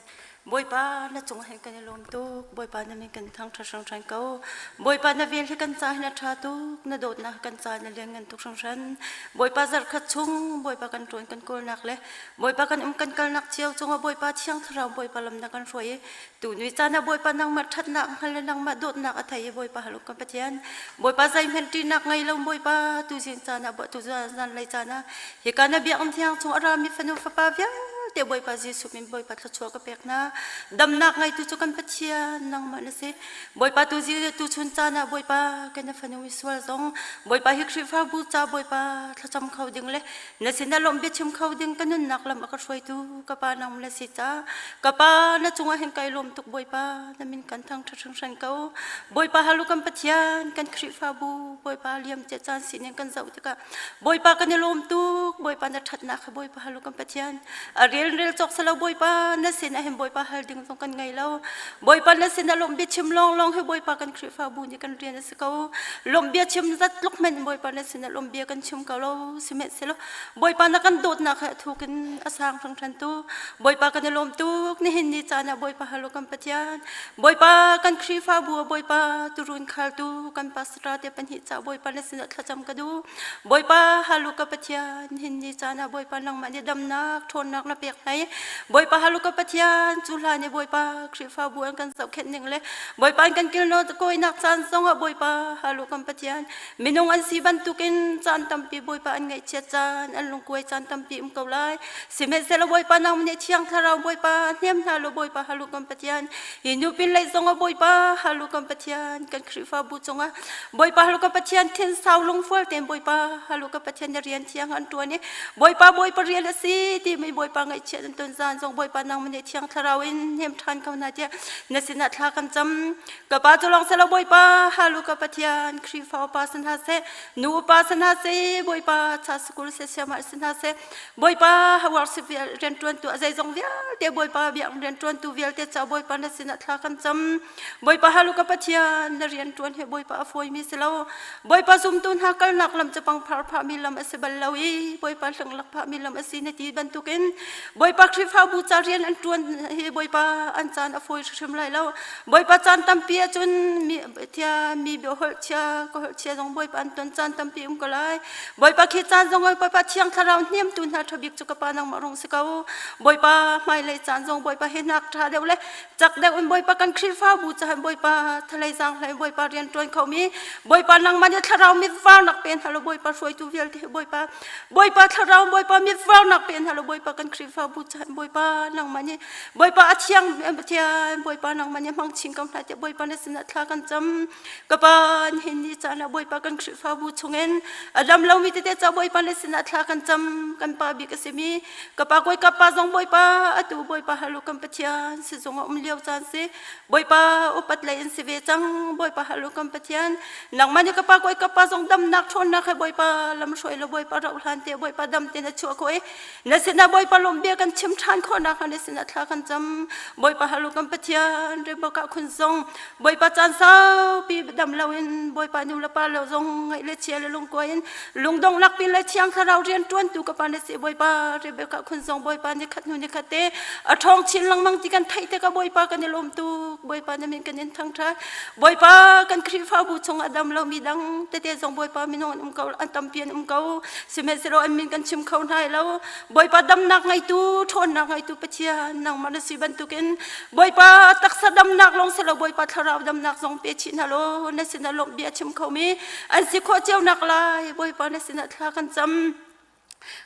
Bawipa na cung hin kan i lawm tuk. Bawipa na min kan thangṭhat hringhran ko. Bawipa na vel hi kan ca hin a ṭha tuk. Na dawtnak kan ca na lianngan tuk hringhran. Bawipa zarhkhat chung Bawipa kan ṭuan kan kawlnak le Bawipa kan um kan kalnak cio cungah Bawipa Thiang Thlarau Bawipa lam na kan hruai i Tuni caan ah Bawipa nangmah ṭhatnak hngal le nangmah dawtnak a thei i Bawipa haluk kan Pathian. Bawipa zeihmanh ṭihnak ngei lo Bawipa tuzing caan ah tu zanlei caan ah hika na biakinn thiang chung a rami fanu fapa vialte Bawipa Jesuh min Bawipa thluachuah ka pek hna. Damnak ngeitu cu kan Pathian nangmah na si. Bawipa tu tuchun caan ah Bawipa kan na fanu misual zong Bawipa hi Khrihfabu ca Bawipa thlacam kho ding le na sinah lawmh biachim kho ding ka nunnak lam a ka hruaitu ka pa nang na si ca ka pa na cungah hin kai lawm tuk Bawipa na min kan thangṭhat hringhran ko Bawipa halu kan Pathian kan Khrihfabu Bawipa liam cia caan sining kan zoh tikah Bawipa kan i lawm tuk Bawipa na ṭhatnak kha Bawipa halu kan Pathian a rel rel cawk selo Bawipa na sinah hin Bawipa hal ding zong kan ngei lo Bawipa na sinah lawmh biachim lawnglawng hi Bawipa kan Khrihfabu nih kan rian a si ko lawmh bia chim zat tluk hmanh Bawipa na sinah lawmh bia kan chim ko lo sihmanhsehlaw Bawipa na kan dawtnak he thuk in a sang hringhran tu Bawipa kan i lawm tuk nihin ni caan ah Bawipa halu kan Pathian Bawipa kan Khrihfabu ah Bawipa turun khaltu kan pastor te pahnih ca Bawipa na sinah thlacam ka duh Bawipa halu ka Pathian nihin ni caan ah Bawipa nangmah nih damnak ṭhawnnak na pe. pek hna i Bawipa halu ka Pathian cu hlan i Bawipa Khrihfabu an kan zohkhenh ning le Bawipa an kan kilno kawinak caan zongah Bawipa halu kan Pathian minung an si bantukin caan tampi Bawipa an ngaihchiat caan an lungkuai caan tampi um ko lai. Sihmanhsehlaw Bawipa nang nih Thiang Thlarau Bawipa hnem hna law Bawipa halu kan Pathian hi nu pin lei zongah Bawipa halu kan Pathian kan Khrihfabu cungah Bawipa halu kan Pathian thin sau lungfual tein Bawipa halu kan Pathian na rian thiang an ṭuan i Bawipa Bawipa rian a si timi Bawipa ngaihchiat an ton zan zong Bawipa nangmah nih Thiang Thlarau in hnem ṭhan ko hna tiah na sinah thla kan cam. Ka pa cu lawng silo Bawipa halu ka Pathian Khrihfa upa si hna seh nu upa si hna seh Bawipa cha sukul se siamah si hna seh Bawipa worship rianṭuantu a zeizong vialte Bawipa biak rianṭuantu vialte ca Bawipa na sinah thla kan cam. Bawipa halu ka Pathian na rianṭuan hi Bawipa a fawimi si lo. Bawipa zumtu hna kalnak lam cu pangphar phahmi lam a si bal lo i Bawipa hlunglak phahmi lam a si na ti bantukin Bawipa Khrihfabu ca rian an ṭuan hi Bawipa an caan a fawi hrimhrim lai lo. Bawipa caan tampi ahcun mi thia mi bia holh chia ka holh chia zong Bawipa an ton caan tampi um ko lai. Bawipa khi caan zong Bawipa Thiang Thlarau hnemtu hna ṭhabik cu ka Pa nangmah rung si ko. Bawipa hmailei caan zong Bawipa he hnak ṭha deuh le cak deuh in Bawipa kan Khrihfabu cahan Bawipa thalei zaang hlei Bawipa rian ṭuan khomi Bawipa nangmah nih thlarau mit varnak pe hna law Bawipa hruaitu vialte hi Bawipa Bawipa thlarau Bawipa mit varnak pe hna law Bawipa kan Khrihfabu cahan Bawipa nangmah nih Bawipa a thiang Pathian Bawipa nangmah nih hmang chin ko hna tiah Bawipa na sinah thla kan cam ka pa nihin ni caan ah Bawipa kan Khrihfabu chungin a dam lomi tete ca Bawipa na sinah thla kan cam kan pa bik a simi Ka pa kawi ka pa zong Bawipa atu Bawipa halu kan Pathian sizung a um lio caan si Bawipa upat lei in si ve cang Bawipa halu kan Pathian nangmah nih ka pa kawi ka pa zong damnak ṭhawnnak he Bawipa lam hruai lo Bawipa rauh hlan te Bawipa dam te na chuah khawh i na sinah Bawipa lawm bia kan chim ṭhan khawhnak hnga na sinah thla kan cam Bawipa halu kan Pathian Rebecca khun zong Bawipa caan saupi dam loin Bawipa nu le pa lo zong ngaih le chia le lungkuai in lungdonghnak pin le thiang thlarau rian ṭuantu ka pa na si Bawipa Rebecca khun zong Bawipa ni khat hnu ni khat te a ṭhawng chin lengmang ti kan theih tikah Bawipa kan i lawm tuk Bawipa na min kan in thangṭhat Bawipa kan Khrihfabu chung a dam lomi dang tete zong Bawipa minung an um ko an tampi an um ko sihmanhsehlaw an min kan chim kho hna lo Bawipa damnak ngeitu ṭhawnnak ngeitu Pathian nangmah na si bantukin Bawipa taksa damnak lawng si lo Bawipa thlarau damnak zong pe chih hna law na sinah lawmh bia chim khomi an si khawh cio nak lai Bawipa na sinah thla kan cam.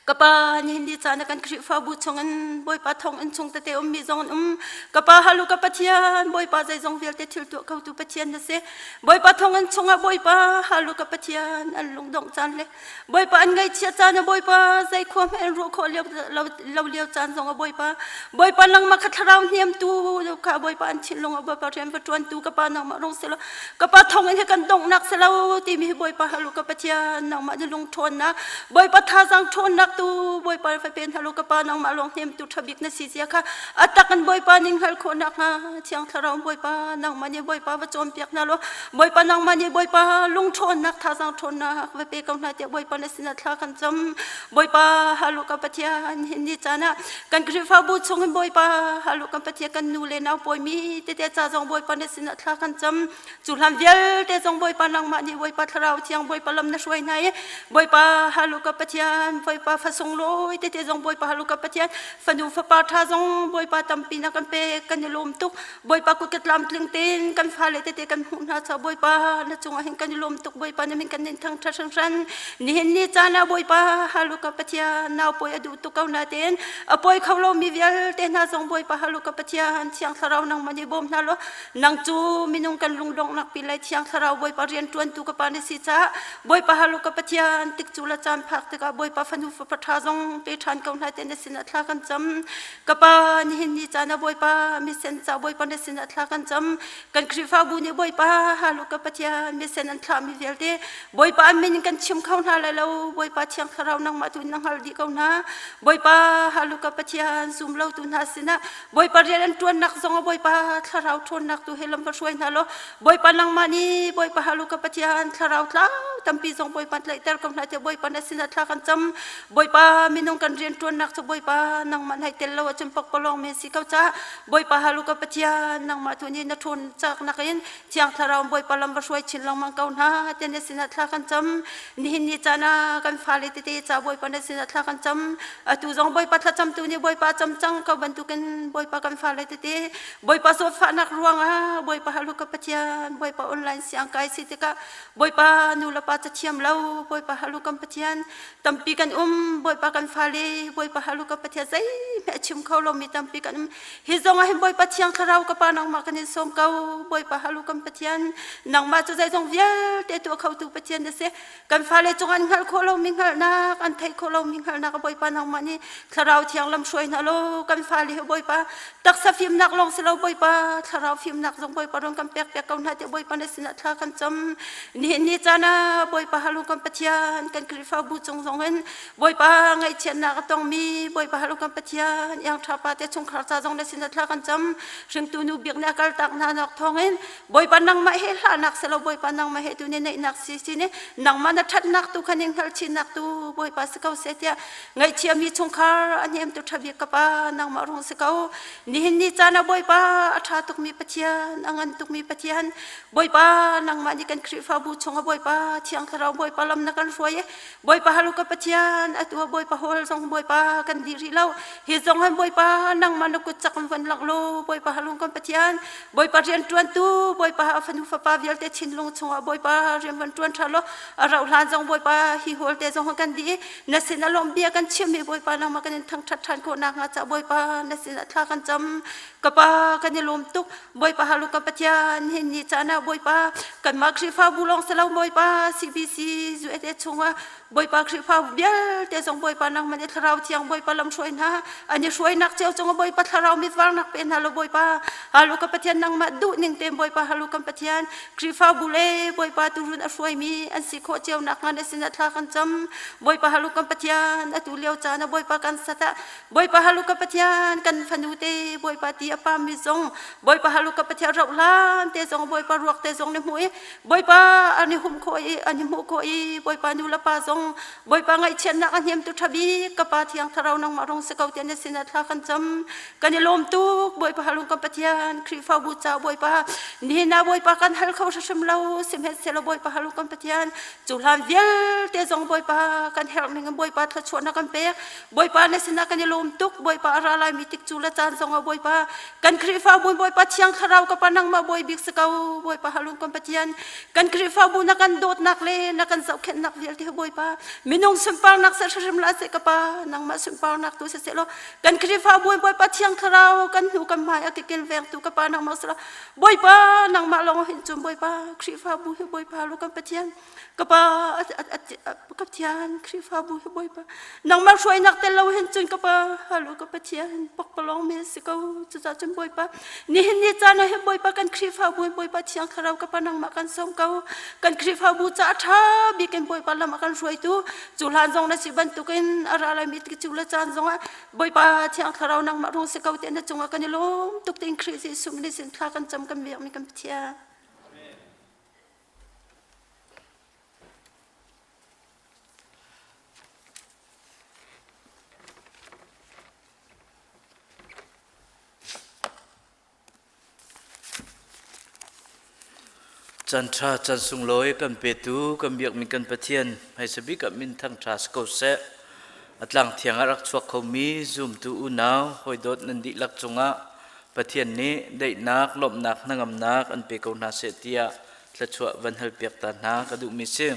Ka pa nihin ni caan ah kan Khrihfabu chungin Bawipa thong in chung tete ummi zong an um. Ka pa halu ka Pathian Bawipa zeizong vialte thil tuah khotu Pathian na si. Bawipa thong in chungah Bawipa halu ka Pathian an lungdongh caan le Bawipa an ngaihchia caan ah Bawipa zei khua hmanh an ruah khawh lio lo lio caan zong ah Bawipa Bawipa nangmah kha thlarau hniamtu kha Bawipa an thinlung ah Bawipa rian va ṭuantu ka pa nangmah rung silo ka pa thong in hi kan donghnak silo timi hi Bawipa halu ka Pathian nangmah na lung ṭhawnnak Bawipa thazaang ṭhawnnak tu Bawipa fa pen halu ka pa nangmah lawng hnemtu ṭha bik na si zia kha a tak in Bawipa ning hngalh khawhnak hnga Thiang Thlarau Bawipa nangmah nih Bawipa va cawnpiak hna law Bawipa nangmah nih Bawipa lungṭhawnnak thazaang ṭhawnnak va pe ko hna tiah Bawipa na sinah thla kan cam. Bawipa halu ka Pathian hin ni caan ah kan Khrihfabu chung in Bawipa halu kan Pathian kan nu le nau pawimi tete ca zong Bawipa na sinah thla kan cam. Cu hlan vialte zong Bawipa nangmah nih Bawipa Thlarau Thiang Bawipa lam na hruai hna i Bawipa halu ka Pathian Bawipa fa sunglawi tete zong Bawipa halu ka Pathian fanu fapa ṭha zong Bawipa tampi na kan pek kan i lawm tuk. Bawipa kut ka tlamtling tein kan fale tete kan hmuh hna ca Bawipa na cungah hin kan i lawm tuk Bawipa na min kan in thangṭhat hringhran nihin ni caan ah Bawipa halu ka Pathian nau pawi a duh tuk ko na tein a pawi kho lomi vialte hna zong Bawipa halu ka Pathian Thiang Thlarau nangmah nih bawm hna law nang cu minung kan lungdonghnak pi le Thiang Thlarau Bawipa rian ṭuantu ka pa na si caah Bawipa halu ka Pathian tik cu la caan phak tikah Bawipa fanu fapa ṭha zong pe ṭhan ko hna te na sinah thla kan cam Ka pa nihin ni caan ah Bawipa misen ca Bawipa na sinah thla kan cam. Kan Khrihfabu nih Bawipa halu ka Pathian misen an thlahmi vialte Bawipa an min in kan chim kho hna lai lo. Bawipa Thiang Thlarau nangmah tu in na hngal dih ko hna. Bawipa halu ka Pathian zum lo tu hna sinah Bawipa rian an ṭuannak zong ah Bawipa Thlarau ṭhawnnak tu he lam va hruai hna law Bawipa nangmah nih Bawipa halu ka Pathian Thlarau tlau tampi zong Bawipa tlaihter ko hna tiah Bawipa na sinah thla kan cam. Bawipa minung kan rianṭuannak cu Bawipa nangmah nai tel lo ahcun pakpalawng men si ko caah Bawipa halu ka Pathian nangmah tu nih na ṭhawn caknak in Thiang Thlarau Bawipa lam va hruai chin lengmang ko hna tiah na sinah thla kan cam. Nihin ni caan ah kan fale tete ca Bawipa na sinah thla kan cam. Atu zong Bawipa thlacamtu nih Bawipa cam cang ko bantukin Bawipa kan fale tete Bawipa zawtfahnak ruangah Bawipa halu ka Pathian Bawipa online siang kai si tikah Bawipa nu le pa cathiam lo Bawipa halu kan Pathian tampi kan um Bawipa kan fale Bawipa halu ka Pathian zeihmeh a chim kho lomi tampi kan um. Hi zong ah hin Bawipa Thiang Thlarau ka Pa nangmah kan in sawm ko. Bawipa halu kan Pathian, nangmah cu zeizong vialte tuah khotu Pathian na si. Kan fale cung an hngalh khawh lomi hngalhnak, an theih khawh lomi hngalhnak Bawipa nangmah nih Thlarau Thiang lam hruai hna law kan fale hi Bawipa taksa fimnak lawng si lo Bawipa Thlarau fimnak zong Bawipa run kan pek piak ko hna tiah Bawipa na sinah thla kan cam. Nihin ni caan ah Bawipa halu kan Pathian, kan Khrihfabu cung zong in Bawipa ngaihchiatnak a tongmi Bawipa halu kan Pathian iang ṭha pa te chungkhar ca zong na sin thla kan cam. Hringtu nu bik nih a kaltak hna nak thawngin Bawipa nangmah he hlahnak selo Bawipa nangmah he tu ni neihnak si si ni nangmah na ṭhatnak tu khan in hngalhchinnak tu Bawipa si ko seh tiah ngaihchiami chungkhar a hnemtu ṭha bik ka pa nangmah rung si ko. Nihin ni caan ah Bawipa a ṭha tukmi Pathian a ngan tukmi Pathian Bawipa nangmah nih kan Khrihfabu chungah Bawipa Thiang Thlarau Bawipa lam na kan hruai i Bawipa halu ka Pathian atu ah Bawipa hawl zong Bawipa kan dih rih lo. Hi zong han Bawipa nangmah na kut cak in von langh law Bawipa halung kan Pathian Bawipa rian ṭuantu Bawipa a fanu fapa vialte thinlung chungah Bawipa rian von ṭuan ṭha law a rauh hlan zong Bawipa hi hawl te zong kan dih i na sin a lawm bia kan chim i Bawipa nangmah kan in thangṭhat ṭhan khawh nakhnga ca Bawipa na sin ah thla kan cam. Ka pa kan i lawm tuk. Bawipa halu ka Pathian hin ni caan ah Bawipa kanmah Khrihfabu lawng si lo Bawipa CBC USA chungah Bawipa Khrihfabu vialte zong Bawipa nangmah nih Thlarau Thiang Bawipa lam hruai hna an i hruainak cio cungah Bawipa Thlarau mitvarnak pe hna law Bawipa halu ka Pathian nangmah duh ning tein Bawipa halu kan Pathian Khrihfabu le Bawipa turun a hruaimi an si khawh cio nakhnga na sinah thla kan cam Bawipa halu kan Pathian atu lio caan ah Bawipa kan sat ah Bawipa halu ka Pathian kan fanu te Bawipa ti a pammi zong Bawipa halu ka Pathian rauh hlan te zong Bawipa ruak te zong na hmuh i Bawipa an i humh khawh i an i hmuh khawh i Bawipa nu le pa zong Bawipa ngaihchiatnak a hnemtu ṭha bik ka Pa Thiang Thlarau nangmah rung si ko tiah na sinah thla kan cam. Kan i lawm tuk Bawipa halung kan Pathian Khrihfabu ca Bawipa nihin ah Bawipa kan hal kho hrimhrim lo sihmanhsehlaw Bawipa halung kan Pathian cu hlan vialte zong Bawipa kan herh ning in Bawipa thluachuahnak kan pek. Bawipa na sinah kan i lawm tuk. Bawipa a ra laimi tik cu le caan zongah Bawipa kan Khrihfabu Bawipa Thiang Thlarau ka pa nangmah Bawi bik si ko. Bawipa halung kan Pathian kan Khrihfabu na kan dawtnak le na kan zohkhenhnak vialte Bawipa minung sunparnak se hrimhrim la se ka pa nangmah sunparnak tu si seh law kan Khrihfabu Bawipa Thiang Thlarau kan hnu kan hmai a kikil vengtu ka pa nangmah si law Bawipa nangmah lawng hin cun Bawipa Khrihfabu hi Bawipa lu kan Pathian Ka pa ka Pathian Khrihfabu hi Bawipa nangmah hruainak tel lo hin cun ka pa halu ka Pathian pakpalawng men si ko. Cucaah cun Bawipa nihin ni caan ah hin Bawipa kan Khrihfabu hin Bawipa Thiang Thlarau ka pa nangmah kan sawm ko. Kan Khrihfabu ca a ṭha bik in Bawipa lam a kan hruaitu. Cu hlan zong na si bantukin a ra laimi cu le caan zongah Bawipa Thiang Thlarau nangmah rung si ko tiah na cungah kan i lawm tuk tiin Khrih Jesuh min sin thla kan cam kan biakmi kan Pathian. Chan ṭha chan sunglawi kan petu kan biakmi kan Pathian hmaisa bik ah min thangṭha si ko seh. A tlang thiang ah rak chuak khomi zumtu unau hawidawt nan dihlak cungah Pathian nih daihnak, lawmhnak, hnangamnak an pe ko hna seh tiah thluachuah van halpiak ta hna ka duhmi si.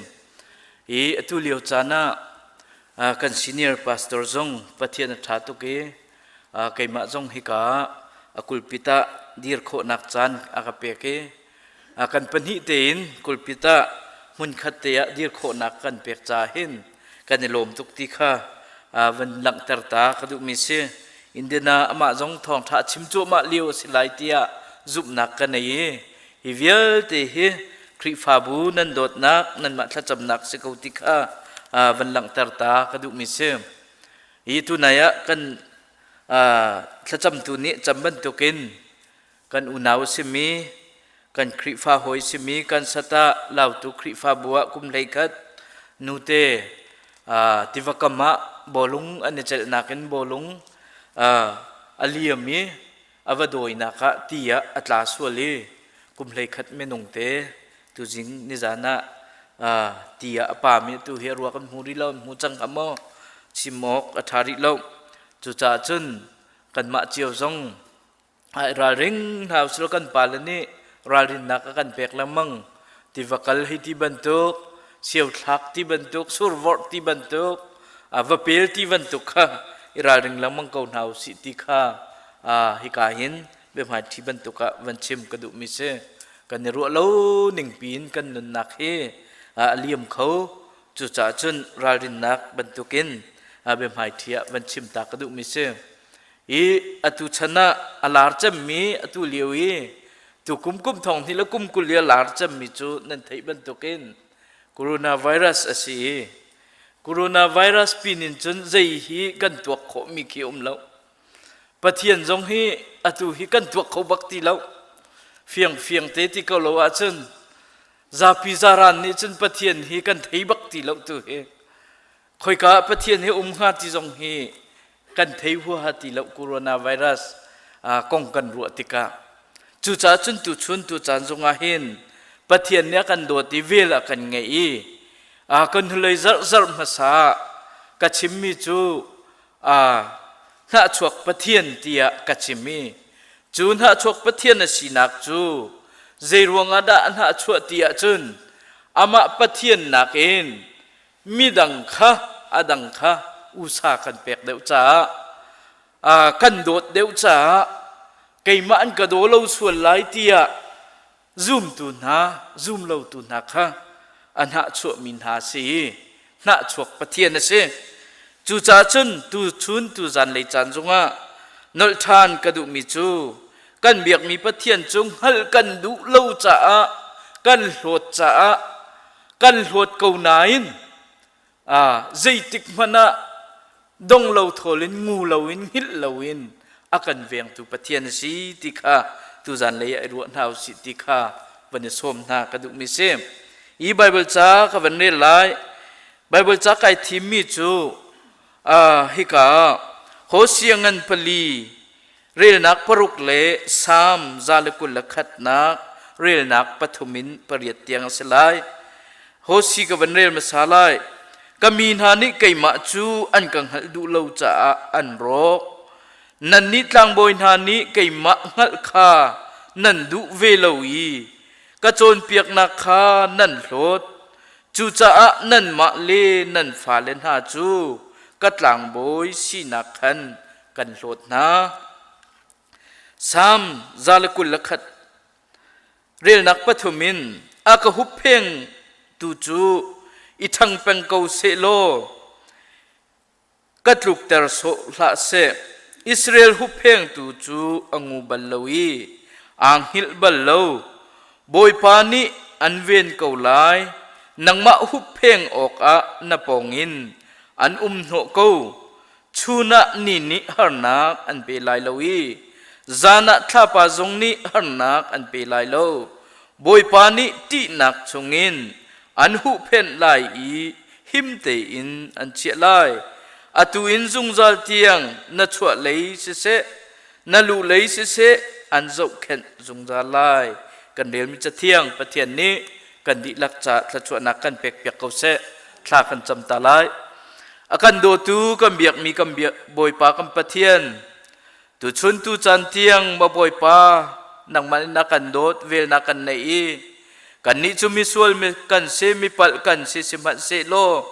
I atu lio caan ah kan senior pastor zong Pathian a ṭha tuk i keimah zong hika a kulpit ah dir khawhnak caan a ka pek i kan pahnih tein kulpit ah hmunkhat te ah dir khawhnak kan pek caah hin kan i lawm tuk ti kha van langhter ta ka duhmi si. Indiana amah zong thawngṭha a chim cuahmah lio a si lai tiah zumhnak ka nei i hi vialte hi Khrihfabu nan dawtnak nanmah thlacamnak si ko ti kha van langhter ta ka duhmi si. Hi tunai ah kan thlacamtu nih cam bantukin kan unau a simi. Kan Khrihfa hawi simi kan sata Lautu Khrihfabu ah kum 11 nute tiva kam ah bawlung an i celhnak in bawlung a liam i a va dawinak ah ti ah a tla sual i kum 11 minung te tuzing nizan ah ti ah a pam i tu hi a ruak an hmu rih lo, an hmu cang hnga maw chim awk a ṭha rih lo. Cucaah cun kanmah cio zong ai ralring hna usih kan pale nih ralrinnak a kan pek lengmang. Tiva kal hei ti bantuk, siothlak ti bantuk, survorh ti bantuk, va pel ti bantuk kha i ralring lengmang ko hna usih ti kha hika hin biahmaiṭhi bantuk ah van chim ka duhmi si. Kan i ruah lo ning piin kan nunnak hi a liam kho. Cucaah cun ralrinnak bantukin biahmaiṭhi ah van chim ta ka duhmi si. I atu chan ah a lar cemmi, atu lio i tu kum kum thong hnih le kum 20 i a lar cemmi cu nan theih bantukin coronavirus a si i coronavirus pin in cun zei hi kan tuak khawhmi khi um lo. Pathian zong hi atu hi kan tuak kho bak ti lo. Fiang fiang te ti ko lo ahcun zapi zaran nih cun Pathian hi kan thei bak ti lo tu hi. Khoika ah Pathian hi um hnga ti zong hi kan thei huaha ti lo coronavirus kong kan ruah tikah. Cucaah cun tuchun tucaan zongah hin Pathian nih a kan dawt i vel a kan ngeih i kan hnulei zarh hmasa ka chimmi cu hnahchuak Pathian tiah ka chim i cu hnahchuak Pathian a sinak cu zei ruangah dah a hnahchuah ti ahcun amah Pathian nakin midang kha a dang kha usa kan pek deuh caah, kan dawt deuh caah, keimah an ka daw lo sual lai tiah zumtu hna, zum lotu hna kha a hnahchuahmi hna a si i hnahchuak Pathian a si. Cucaah cun tu chun tu zanlei caan zongah nolh ṭhan ka duhmi cu kan biakmi Pathian cu hngalh kan duh lo caah, kan hlawt caah, kan hlawt ko nain zeitik hmanh ah dong lo thawl in, ngu loin, hngilh loin a kan vengtu Pathian a si ti kha tuzan lei ah i ruah hna usih ti kha van i sawm hna ka duhmi si. Hi Bible ca ka van rel lai. Bible ca kai thimmi cu hika Hosea ngan 4 relnak 6 le Salm 121 relnak 3 in 8 tiang a si lai. Hosi ka van rel hmasa lai. Ka mi hna nih keimah cu an ka hngalh duh lo caah an rawk. Nannih tlangbawi hna nih keimah hngalh kha nan duh ve lo i ka cawnpiaknak kha nan hlawt. Cucaah nanmah le nan fale hna cu ka tlangbawi sinak khan kan hlawt hna. Salm 121 Relnak 3 in a ka huppheng tu cu i ṭhang peng ko sehlaw ka tlukter sawh hlah seh. Israel hupphengtu cu a ngu bal lo i aa hngilh bal lo. Bawipa nih an ven ko lai, nangmah huppheng awkah na pawngin an um hnawh ko. Chun ah ni nih harnak an pe lai lo i zan ah thlapa zong nih harnak an pe lai lo. Bawipa nih ṭihnak chungin an huhphenh lai i him tein an chiah lai. Atu in zungzal tiang na chuah lei siseh, na luh lei siseh an zohkhenh zungzal lai. Kan relmi Cathiang Pathian nih kan dihlak ca thluachuahnak kan pekpiak ko seh. Thla kan cam ta lai. A kan dawtu kan biakmi kan biak Bawipa kan Pathian, tuchun tu caan tiang ma Bawipa nangmah in na kan dawt, vel na kan neih i kannih cu misual kan si, mipalh kan si sihmanhsehlaw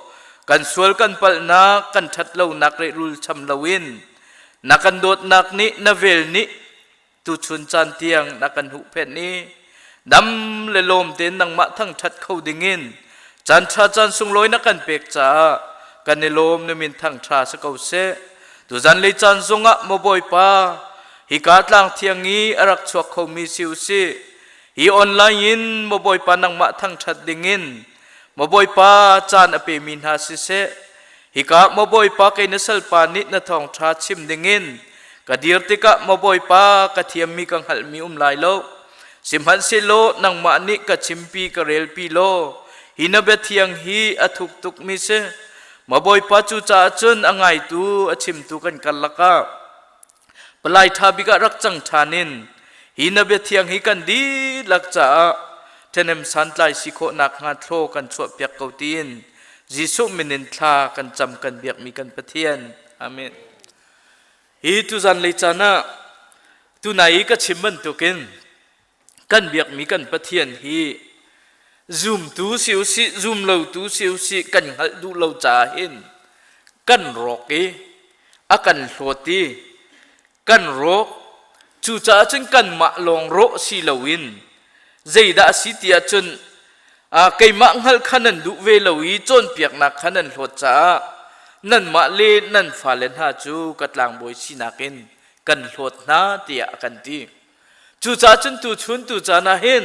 kan sual kan palhnak, kan ṭhat lonak lehrul cham loin na kan dawtnak nih, na vel nih tuchun caan tiang na kan huhphenh i dam le lawm tein nangmah thangṭhat kho dingin caan ṭha caan sunglawi na kan pek caah kan i lawm. Na min thangṭha si ko seh. Tuzan lei caan zongah, maw Bawipa, hika tlang thiang i a rak chuak khomi si usih, hi online in, maw Bawipa, nangmah thangṭhat dingin, maw Bawipa, caan a pemi hna siseh, hika, maw Bawipa, kei na salpa nih na thawngṭha chim dingin ka dir tikah, maw Bawipa, ka thiammi ka hngalhmi um lai lo. Sihmanhsehlaw nangmah nih ka chimpi ka relpi law hi na bia thiang hi a thuk tukmi si. Ma Bawipa cu caah cun a ngaitu a chimtu kan karlak ah palai ṭha bik ah rak cang ṭhan in hi na bia thiang hi kan dihlak caah ṭhahnem santlai si khawh nakhnga thlaw kan chuahpiak ko tiin Jesuh min in thla kan cam kan biakmi kan Pathian. Amen. Hi tuzan lei caan ah tunai i ka chim bantukin kan biakmi kan Pathian hi zumtu si usih zumlotu si usih kan hngalh duh lo caah hin kan rawk i a kan hlawt i kan rawk. Cucaah cun kanmah lawng rawh si loin zeidah a si ti ahcun keimah hngalh kha nan duh ve lo i cawnpiaknak kha nan hlawt caah nanmah le nan fale hna cu ka tlangbawi sinak in kan hlawt hna tiah a kan ti. Cucaah cun tuchun tucaan ah hin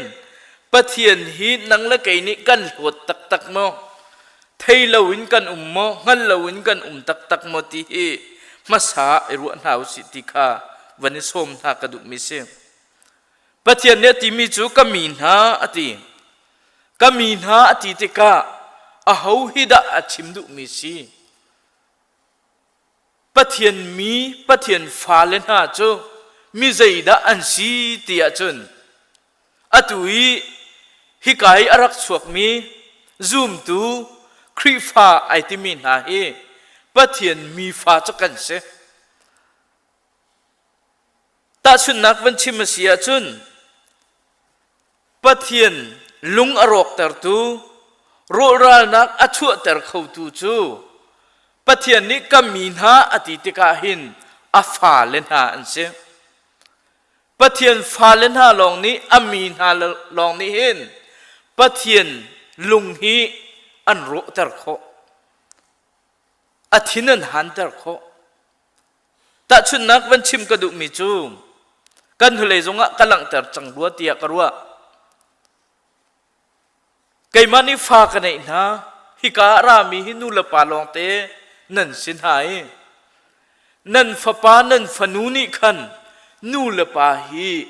Pathian hi nang le kei nih kan hlawt taktak maw? Thei loin kan um maw? Hngal loin kan um taktak maw ti hi hmasa i ruah hna usih ti kha van i sawm hna ka duhmi si. Pathian nih a timi cu ka mi hna a ti. Ka mi hna a ti tikah aho hi dah a chim duhmi si? Pathian mi, Pathian fale hna cu mi zeidah an si ti ahcun atu i hika i a rak chuakmi zumtu Khrihfa ai timi hna hi Pathian mi fa cu kan si. Tahchunhnak van chim a si ahcun Pathian lung a rawktertu, rawlralnak a chuahter khotu cu Pathian nih ka mi hna a ti tikah hin a fale hna an si. Pathian fale hna lawng nih a mi hna lawng nih hin Pathian lung hi an rawhter khawh. A thin an hanter khawh. Tahchunhnak van chim ka duhmi cu kan hnulei zongah ka langhter cang rua tiah ka ruah. Keimah nih fa ka neih hna, hika ah rami hi nu le pa lawngte nan si hna i nan fapa nan fanu nih khan nu le pa hi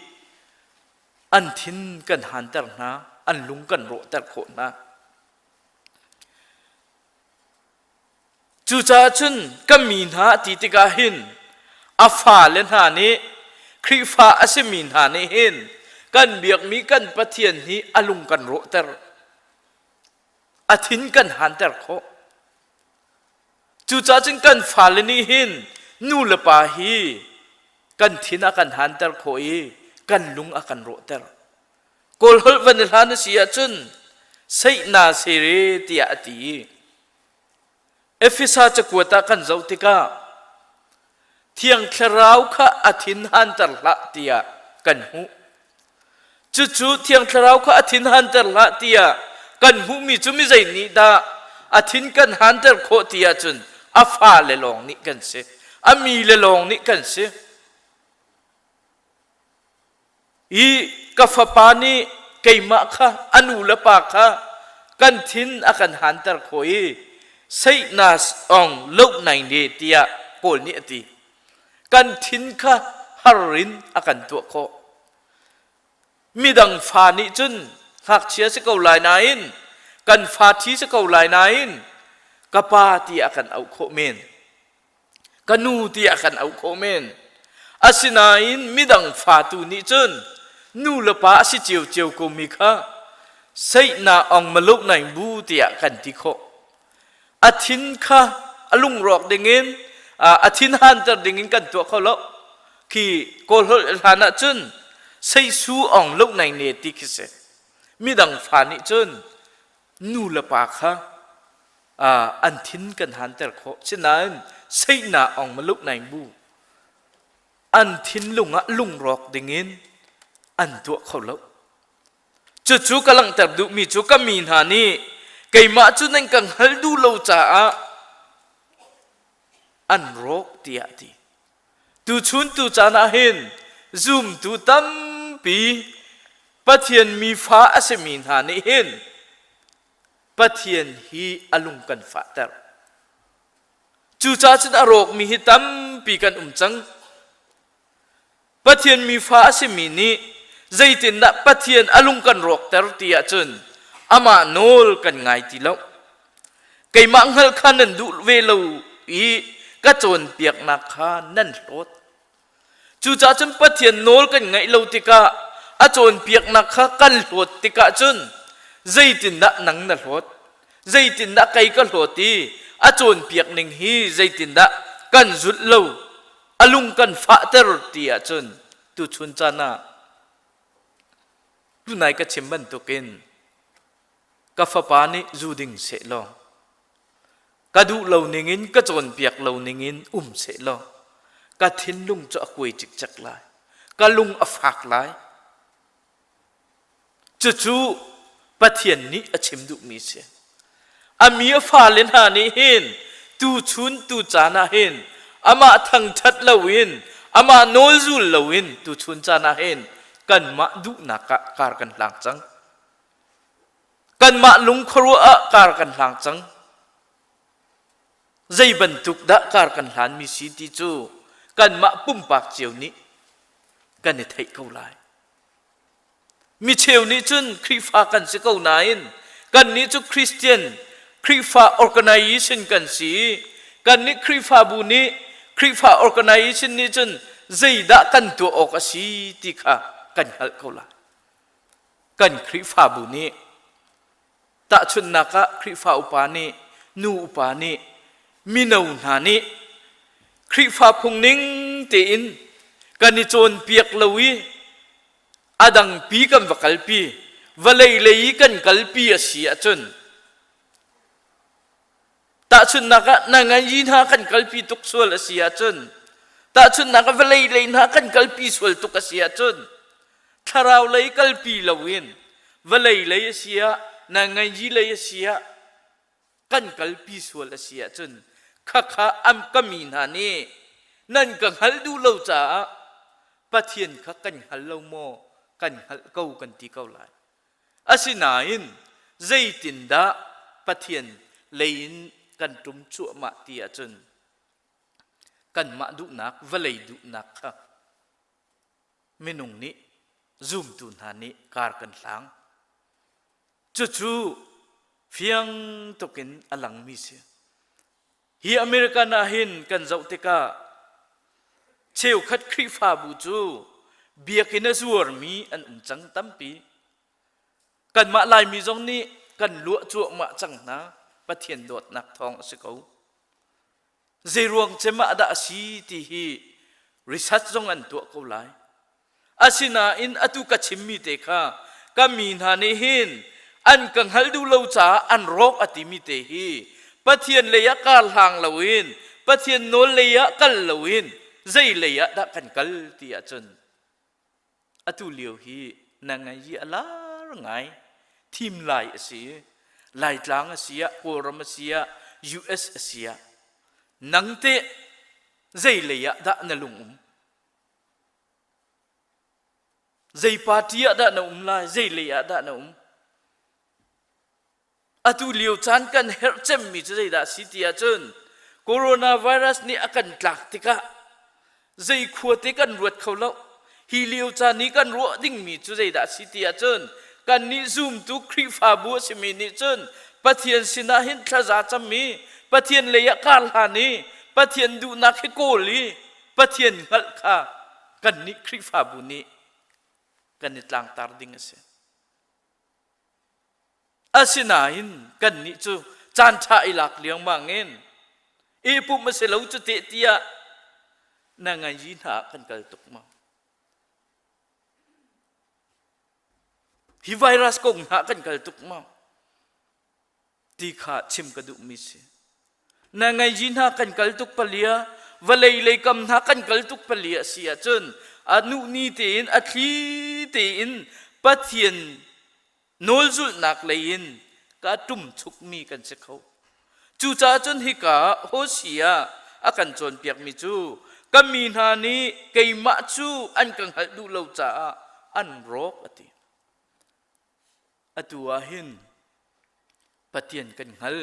an thin kan hanter hna, an lung kan rawhter khawh hna. Cucaah cun ka mi hna a ti tikah hin a fale hna nih Khrihfa a simi hna nih hin kan biakmi kan Pathian hi a lung kan rawhter, a thin kan hanter khawh. Cucaah cun kan fale nih hin nu le pa hi kan thin a kan hanter khawh i kan lung a kan rawhter. Kawl holh van i hlan a si ahcun seihna sere tiah a ti. Efesa cakuat ah kan zoh tikah Thiang Thlarau kha a thin hanter hlah tiah kan hmuh. Cucu Thiang Thlarau kha a thin hanter hlah tiah kan hmuhmi cu mi zei nih dah a thin kan hanter khawh ti ahcun a fale lawng nih kan si. A mi le lawng nih kan si. I ka fapa nih keimah kha a nu le pa kha kan thin a kan hanter khawh i seihnas ong loh nai ne tiah Paul nih a ti. Kan thin kha har in a kan tuah khawh. Midang fa nih cun ngakchia si ko lai nain kan fa thi si ko lai nain ka pa tiah a kan auh khawh men. Ka nu tiah kan auh khawh men. Asinain midang fatu nih cun nu le pa a si ciocio komi kha seihna ong maluk nai bu tiah kan ti khawh. A thin kha a lungrawk dingin a thin hanter dingin kan tuah kho lo. Khi Kawl holh hlan ah cun seisu ong luk nai ne ti khi si. Midang fa nih cun nu le pa kha an thin kan hanter khawh. Sinain seihnak ong maluk nai bu an thinlung ah lungrawk dingin an tuah kho lo. Cucu ka langhter duhmi cu ka mi hna nih keimah cu nan ka hngal duh lo caah an rawk tiah a ti. Tuchun tucaan ah hin zumtu tampi Pathian mifa a simi hna nih hin Pathian hi a lung kan fahter. Cucaah cun a rawkmi hi tampi kan um cang. Pathian mifa a simi nih Zeitindah Pathian a lung kan rawkter ti ahcun amah nawl kan ngai ti lo. Keimah hngalh kha nan duh ve lo i ka cawnpiaknak kha nan hlawt. Cucaah cun Pathian nawl kan ngaih lo tikah a cawnpiaknak kha kan hlawt tikah cun zeitindah nang na hlawt? Zeitindah kei ka hlawt i a cawnpiak ning hi zeitindah kan zulh lo, a lung kan fahter ti ahcun tuchun caan ah tunai ka chim bantukin ka fapa nih zu ding sehlaw ka duh lo ningin ka cawnpiak lo ningin um sehlaw ka thinlung cu a kuai cikcek lai ka lung a fak lai cucu Pathian nih a chim duhmi si a mi a fale hna nih hin tuchun tu caan ah hin amah thangṭhat loin amah nawl zul loin tuchun caan ah hin kanmah duhnak ah kar kan hlang cang Kanmah lungkhuaruah ah kar kan hlang cang. Zei bantuk dah kar kan hlanmi si ti cu kanmah pumpak cio nih kan i theih ko lai. Mi cheu nih cun Khrihfa kan si ko nain kannih cu Christian Khrihfa organization kan si i kannih Khrihfabu nih Khrihfa organization nih cun zeidah kan tuah awk a si ti kha kan hngalh ko lai. Kan Khrihfabu nih tahchunhnak ah Khrihfa upa nih nu upa nih mino hna nih Khrihfa phung ning tein kan i cawnpiak lo i a dangpi kan va kalpi vawlei lei i kan kalpi a si ahcun Tahchunhnak ah na nganyi hna kan kalpi tuk sual a si ahcun tahchunhnak ah vawlei lei hna kan kalpi sual tuk a si ahcun thlarau lei kalpi loin vawlei lei a si ah na nganyi lei a si ah kan kalpi sual a si ahcun khakha am ka mi hna nih nan ka hngalh duh lo caah Pathian kha kan hngal lo maw kan hngalh ko kan ti ko lai. Asinain zeitindah Pathian lei in kan ṭum cuahmah ti ahcun kanmah duhnak, vawlei duhnak kha minung nih zumtu hna nih kar kan hlang. Cucu fiang tukin a langmi si. Hi American ah hin kan zoh tikah cheukhat Khrihfabu cu biakinn a zuarmi an um cang tampi. Kanmah Laimi zong nih kan luah cuahmah cang hna. Pathian dawtnak thawng a si ko. Zeiruang cem ah dah a si ti hi research zong an tuah ko lai. Asinain atu ka chimmi te kha ka mi hna nih hin an ka hngalh duh lo caah an rawk a timi te hi Pathian lei ah kar hlang loin Pathian nawl lei ah kal loin zei lei ah dah kan kal ti ahcun atu lio hi na ngai i a lar ngai thim lai a si Laitlang a si ah Kawlram a si ah US a si ah nang teh zei lei ah dah na lung um Zei party ah dah na um lai? Zei lei ah dah na um? Atu lio caan kan herh cemmi cu zeidah si ti ahcun coronavirus nih a kan tlak tikah zei khua te kan ruat kho lo. Hi lio caan i kan ruah dingmi cu zeidah si ti ahcun kannih zumtu Khrihfabu a simi nih cun Pathian sinah hin thlaza cammi Pathian lei ah kar hlan i Pathian duhnak hi kawl i Pathian hngalh kha kannih Khrihfabu nih kan i tlangtar ding a si. Asinain kannih cu caan ṭha i lak liangmang in i pumh a si lo cu teh tiah na ngai hna ah kan kal tuk ma. Hi virus kong hna kan kal tuk ma. Ti kha chim ka duhmi si. Na ngaiji hna kan kal tuk palia, vawlei lei kam hna kan kal tuk palia si ahcun a nuhni tein a thli tein Pathian nawlzulhnak lei in ka ṭum chukmi kan si kho. Cucaah cun hika Hosea a kan cawnpiakmi cu ka mi hna nih keimah cu an ka hngalh duh lo caah an rawk a ti. Atu ah hin Pathian kan hngal.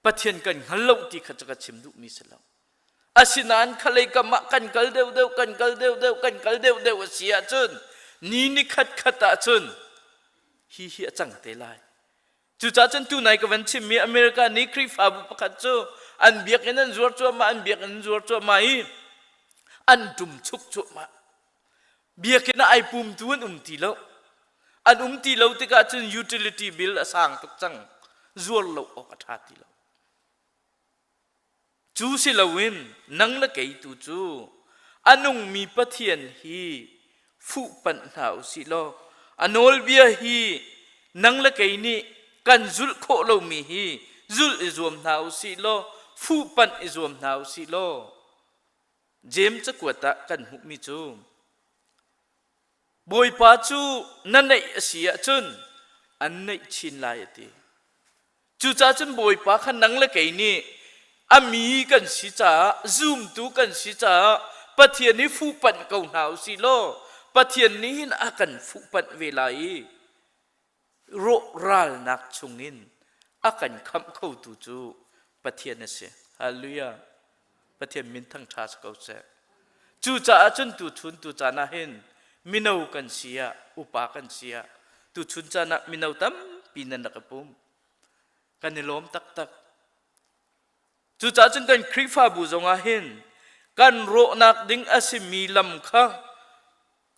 Pathian kan hngal lo ti kha cu ka chim duhmi si lo. Asinain khalei kam ah kan kal deuhdeuh, kan kal deuhdeuh, kan kal deuhdeuh a si ahcun ni ni khat khat ahcun hi hi a cang te lai. Cucaah cun tunai ka van chimmi America nih Khrihfabu pakhat cu an biakinn an zuar cuahmah, an biakinn an zuar cuahmah i an ṭum chuk cuahmah. Biakinn ah ai pumtu an um ti lo. An um ti lo tikah cun utility bill a sang tuk cang. Zuar lo awk a ṭha ti lo. Cu si loin nang le kei tu cu a nungmi Pathian hi fuhpanh hna u sih law a nawlbia hi nang le kei nih kan zulh khawh lomi hi zulh i zuam hna u sih law fuhpanh i zuam hna u sih law Jeim cakuat ah kan hmuhmi cu Bawipa cu na neih a si ahcun an neih chin lai a ti. Cucaah cun Bawipa kha nang le kei nih a mi kan si caah zumtu kan si caah Pathian hi fuhpanh ko hna u sih law Pathian nih hin a kan fuhpanh ve lai i rawhralnak chungin a kan khamh khotu cu Pathian a si. Hallelujah. Pathian min thangṭha si ko seh. Cucaah cun tuchun tu caan ah hin mino kan si ah upa kan si ah tuchun caan ah mino tampi nan rak i pum. Kan i lawm taktak. Cucaah cun kan Khrihfabu zongah hin kan rawhnak ding a simi lam kha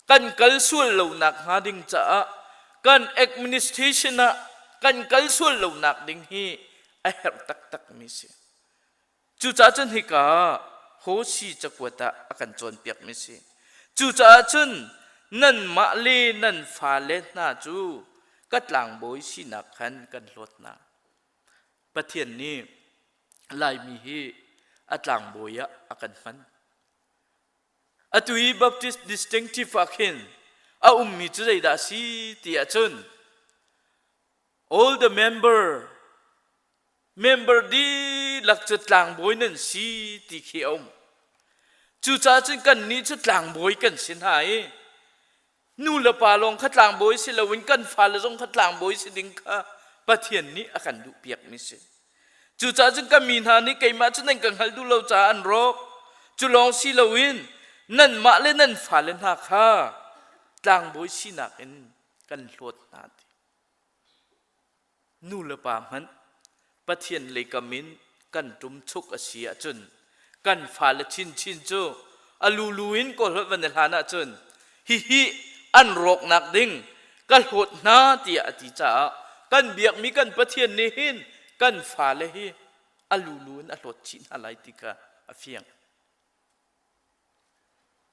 kan kal sual lonak hnga ding caah kan administration ah kan kal sual lonak ding hi a herh taktakmi si. Cucaah cun hika Hosi cakuat ah a kan cawnpiakmi si. Cucaah cun nanmah le nan fale hna cu ka tlangbawi sinak khan kan hlawt hna. Pathian nih Laimi hi a tlangbawi ah a kan hman. Atu i Baptist distinctive ah khin a ummi cu zeidah a si ti ahcun all the member Member dihlak cu tlangbawi nan si ti khi a um. Cucaah cun kannih cu tlangbawi kan si hna i nu le pa lawng kha tlangbawi si loin kan fale zong kha tlangbawi si ding kha Pathian nih a kan duhpiakmi si. Cucaah cun ka mi hna nih keimah cu nan ka hngalh duh lo caah an rawk. Cu lawng si loin nanmah le nan fale hna kha tlangbawi sinak in kan hlawt hna ti. Nu le pa hmanh Pathian leikam in kan ṭumchuk a si ahcun kan fale chinchin cu a lulu in kawlholh van i hlan ahcun hihi an rawknak ding ka hlawt hna tiah a ti caah kan biakmi kan Pathian nih hin kan fale hi a lulu in a hlawt chih hna lai ti kha a fiang.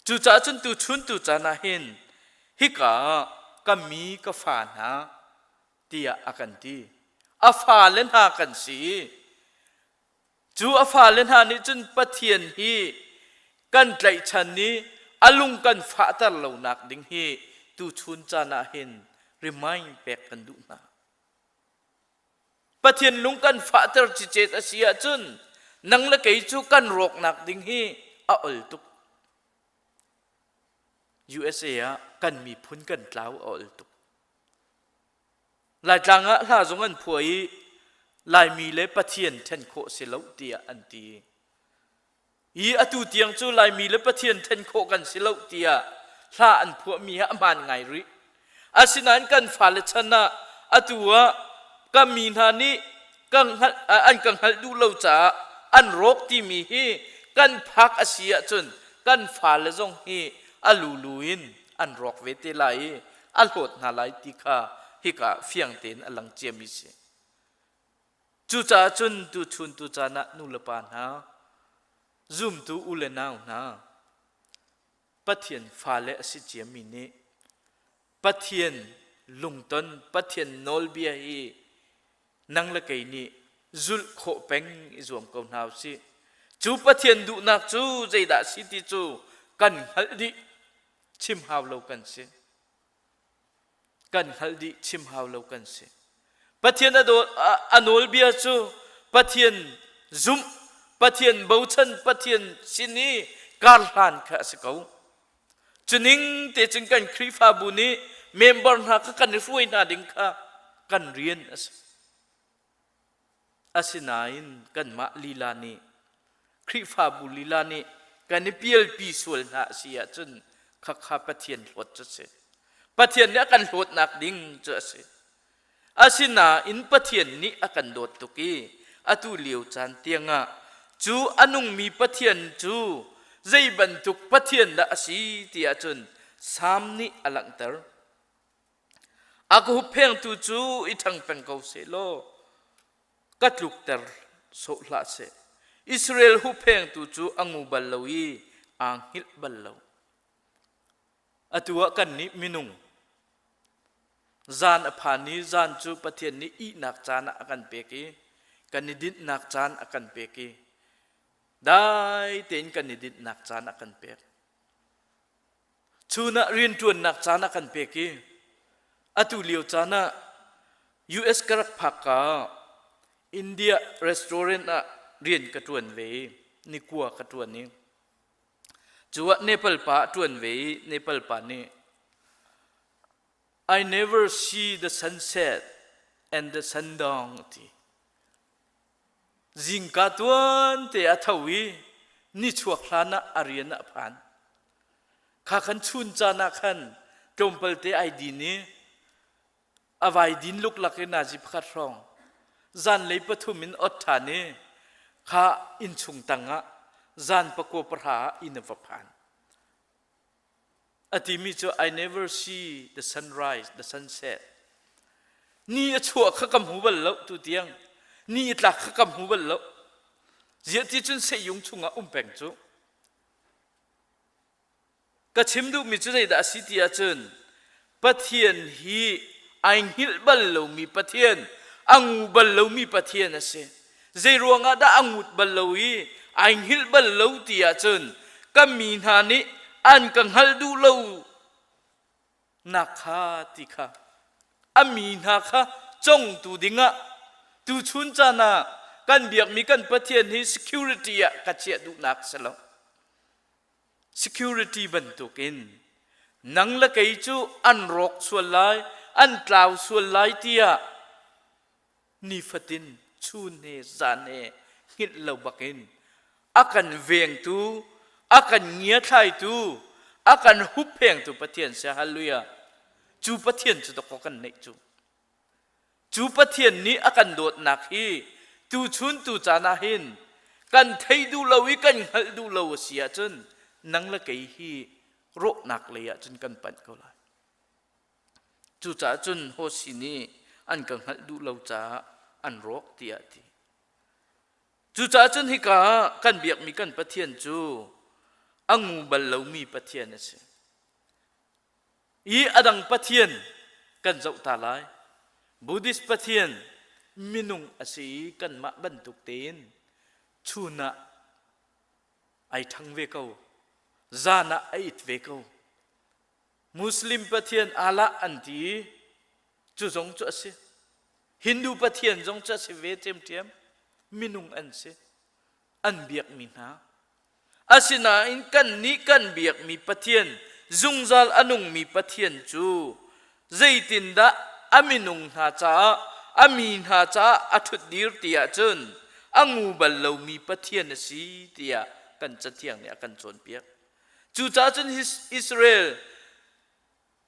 Cucaah cun tuchun tu caan ah hin hika ah ka mi ka fa hna tiah a kan ti. A fale hna kan si. Cu a fale hna nih cun Pathian hi kan tlaihchan i a lung kan fahter lonak ding hi tuchun caan ah hin remind pek kan duh hna. Pathian lung kan fahter cicet a si ahcun nang le kei cu kan rawknak ding hi a ol tuk. USA ah kan miphun kan tlau a ol tuk. Laitlang ah hla zong an phuah i Laimi le Pathian ṭhen khawh si lo tiah an ti. Hi atu tiang cu Laimi le Pathian ṭhen khawh kan si lo tiah hla an phuahmi hi a hmaan ngai rih. Asinain kan fale chan ah atu ah ka mi hna nih ka hngalh, an ka hngalh duh lo caah an rawk timi hi kan phak a si ahcun kan fale zong hi a lulu in an rawk ve te lai i a hlawt hna lai ti kha hika fiang tein a lang ciami si. Cucaah cun tuchun tucaan ah nu le pa hna, zumtu u le nau hna, Pathian fale a si ciami nih Pathian lungton, Pathian nawlbia hi nang le kei nih zulh khawh peng i zuam ko hna u sih. Cu Pathian duhnak cu zeidah a si ti cu kan hngalh dih, chim hau lo kan si. Kan hngalh dih chim hau lo kan si. Pathian a, a nawlbia cu Pathian zumh, Pathian bochan, Pathian sin i karhlan kha a si ko. Cuning te cun kan Khrihfabu nih member hna kha kan i hruai hna ding kha kan rian a si. Asinain kanmah lila nih Khrihfabu lila nih kan i pialpi sual hna a si ahcun khakha Pathian hlawt cu a si. Pathian nih a kan hlawtnak ding cu a si. Asinain Pathian nih a kan dawt tuk i atu lio caan tiangah cu a nungmi Pathian cu zei bantuk Pathian dah a si ti ahcun Salm nih a langhter. A ka hupphengtu cu i ṭhang peng ko seh law ka tlukter sawh hlah seh. Israel hupphengtu cu a ngu bal lo i aa hngilh bal lo. Atu ah kannih minung zan a phan i zan cu Pathian nih ihnak caan ah a kan pek i kan i dinhnak caan a kan pek i dai tein kan i dinhnak caan a kan pek. Chun ah rianṭuannak caan a kan pek i atu lio caan ah US ka rak phak ka India restaurant ah rian ka ṭuan ve i nikua ka ṭuan i cu ah Nepal pa a ṭuan ve i Nepal pa nih I never see the sunset and the sundown a ti. Zingka tuan te a tho i nichuak hlan ah a rian ah a phan. Kha khan chun caan ah khan tlawmpal te ai din i a vai din luklak i nazi pakhat hrawng zanlei pathum in ot ṭhan i kha innchung tang ah zan pakua pahra ah inn a va phan. A timi cu I never see the sunrise, the sunset. Ni a chuah kha ka hmu bal lo tu tiang. Ni a tlak kha ka hmu bal lo. Ziah ti cun seiyung chungah um peng cu. Ka chim duhmi cu zeidah a si ti ahcun Pathian hi ai hngilh bal lomi Pathian, a ngu bal lomi Pathian a si. Zei ruangah dah a ngut bal lo i ai hngilh bal lo ti ahcun ka mi hna nih an ka hngalh duh lo nak kha ti kha a mi hna kha congtu dingah tuchun caan ah kan biakmi kan Pathian hi security ah ka chiah duhnak si lo. Security bantukin nang le kei cu an rawk sual lai, an tlau sual lai tiah nifatin chun he zan he hngilh lo bakin a kan vengtu, a kan ngiathlaitu, a kan hupphengtu Pathian si. Hallelujah. Cu Pathian cu dawkaw kan neih cu. Cu Pathian nih a kan dawtnak hi tuchun tu caan ah hin kan theih duh lo i kan hngalh duh lo a si ahcun nang le kei hi rawhnak lei ah cun kan panh ko lai. Cucaah cun Hosi nih an ka hngalh duh lo caah an rawk tiah a ti. Cucaah cun hika ah kan biakmi kan Pathian cu a ngu bal lomi Pathian a si. I a dang Pathian kan zoh ta lai. Buddhist Pathian minung a si i kanmah bantuk tein chun ah ai ṭhang ve ko, zan ah a it ve ko. Muslim Pathian Allah an ti i cu zong cu a si. Hindu Pathian zong cu a si ve ṭhiamṭhiam. Minung an si. An biakmi hna. Asinain kannih kan biakmi Pathian, zungzal a nungmi Pathian cu zeitindah a minung hna caah, a mi hna caah a ṭhutdir ti ahcun a ngu bal lomi Pathian a si tiah kan Cathiang nih a kan cawnpiak. Cucaah cun Israel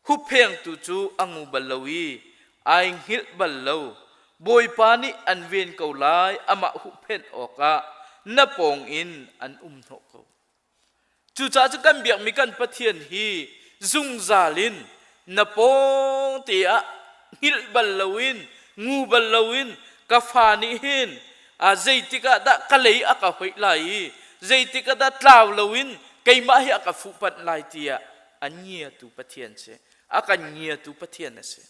hupphengtu cu a ngu bal lo i ai hngilh bal lo. Bawipa nih an ven ko lai, amah huhphenh awkah na pawngin an um hnawh ko. Cucaah cu kan biakmi kan Pathian hi zungzal in na pawng te ah hngilh bal loin, ngu bal loin ka fa nih hin zeitik ah dah ka lei a ka hoih lai i zeitik ah dah tlau loin keimah hi a ka fuhpanh lai tiah a ngiatu Pathian si a kan ngiatu Pathian a si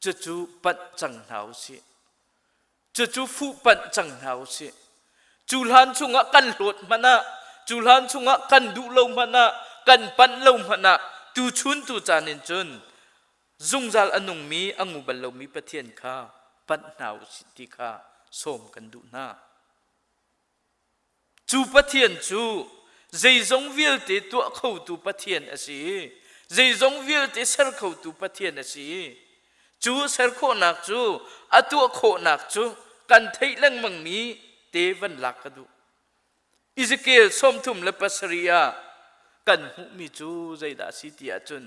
cucu panh cang hna u sih cucu fuhpanh cang hna u sih cu hlan chungah kan hlawt hmanh ah cu hlan chungah kan duh lo hmanh ah kan panh lo hmanh ah tuchun tu caan in cun Zungzal a nungmi, a ngu bal lomi Pathian kha panh hna u sih ti kha sawm kan duh hna. Cu Pathian cu zeizong vialte tuah khotu Pathian a si i zeizong vialte ser khotu Pathian a si i cu ser khawhnak cu a tuah khawhnak cu kan theih lengmangmi te van lak ka duh. Ezekiel 37 ah kan hmuhmi cu zeidah a si ti ahcun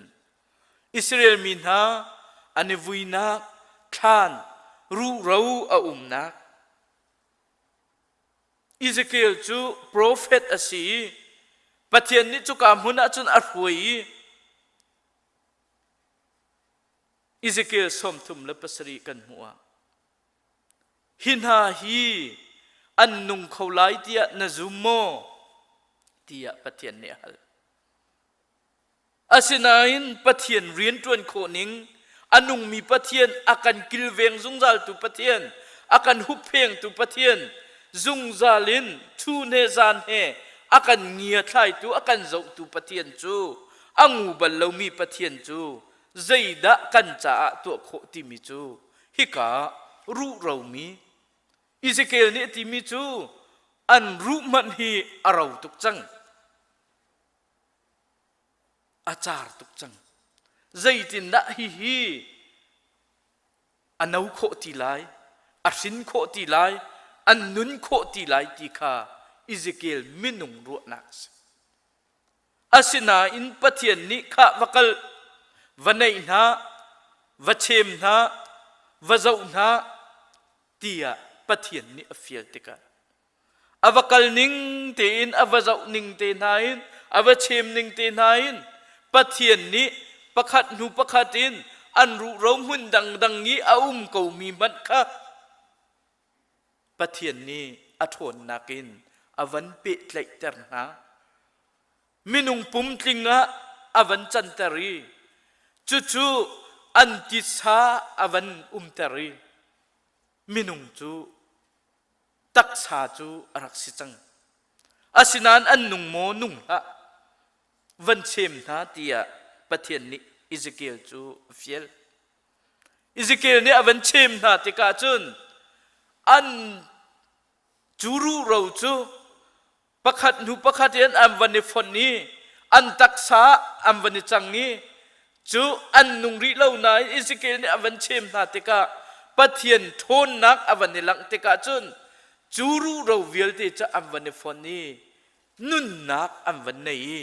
Israel mi hna an i vuinak thlan ruhro a umnak Ezekiel cu profet a si i Pathian nih cuka hmun ah cun a hruai i Ezekiel 37 kan hmuh ah Hi hna hi an nung kho lai tiah na zum maw? tiah Pathian nih a hal. Asinain Pathian rianṭuan khawh ning, a nungmi Pathian, a kan kilveng zungzaltu Pathian, a kan hupphengtu Pathian, zungzal in chun he zan he a kan ngiathlaitu, a kan zohtu Pathian cu, a ngu bal lomi Pathian cu zeidah kan caah tuah khawh timi cu hika ruh romi Ezekiel nih a timi cu an ruh hmanh hi a ro tuk cang a car tuk cang zeitindah hihi a no khawh ti lai a hrin khawh ti lai an nun khawh ti lai ti kha Ezekiel minung ruahnak a si Asinain Pathian nih khah va kal, va neih hna, va chem hna, va zoh hna tiah Pathian nih a fial tikah a va kal ning tein a va zoh ning te hna in a va chem ning te hna in Pathian nih pakhat hnu pakhat in an ruhro hmun dangdang i a um komi hmanh kha Pathian nih a ṭhawnnak in a van pehtlaihter hna. Minung pumtling ah a van canter i cucu an titsa a van umter i minung cu taksa cu a rak si cang. Asinain an nung maw nung hlah van chem hna tiah Pathian nih Ezekiel cu a fial. Ezekiel nih a van chem hna tikah cun an cu ruhro cu pakhat hnu pakhat in an van i fonh i an taksa an van i cang i cu an nung rih lo nain Ezekiel nih a van chem hna tikah Pathian ṭhawnnak a van i langh tikah cun cu ruhro vialte cu an van i fonh i nunnak an van nei i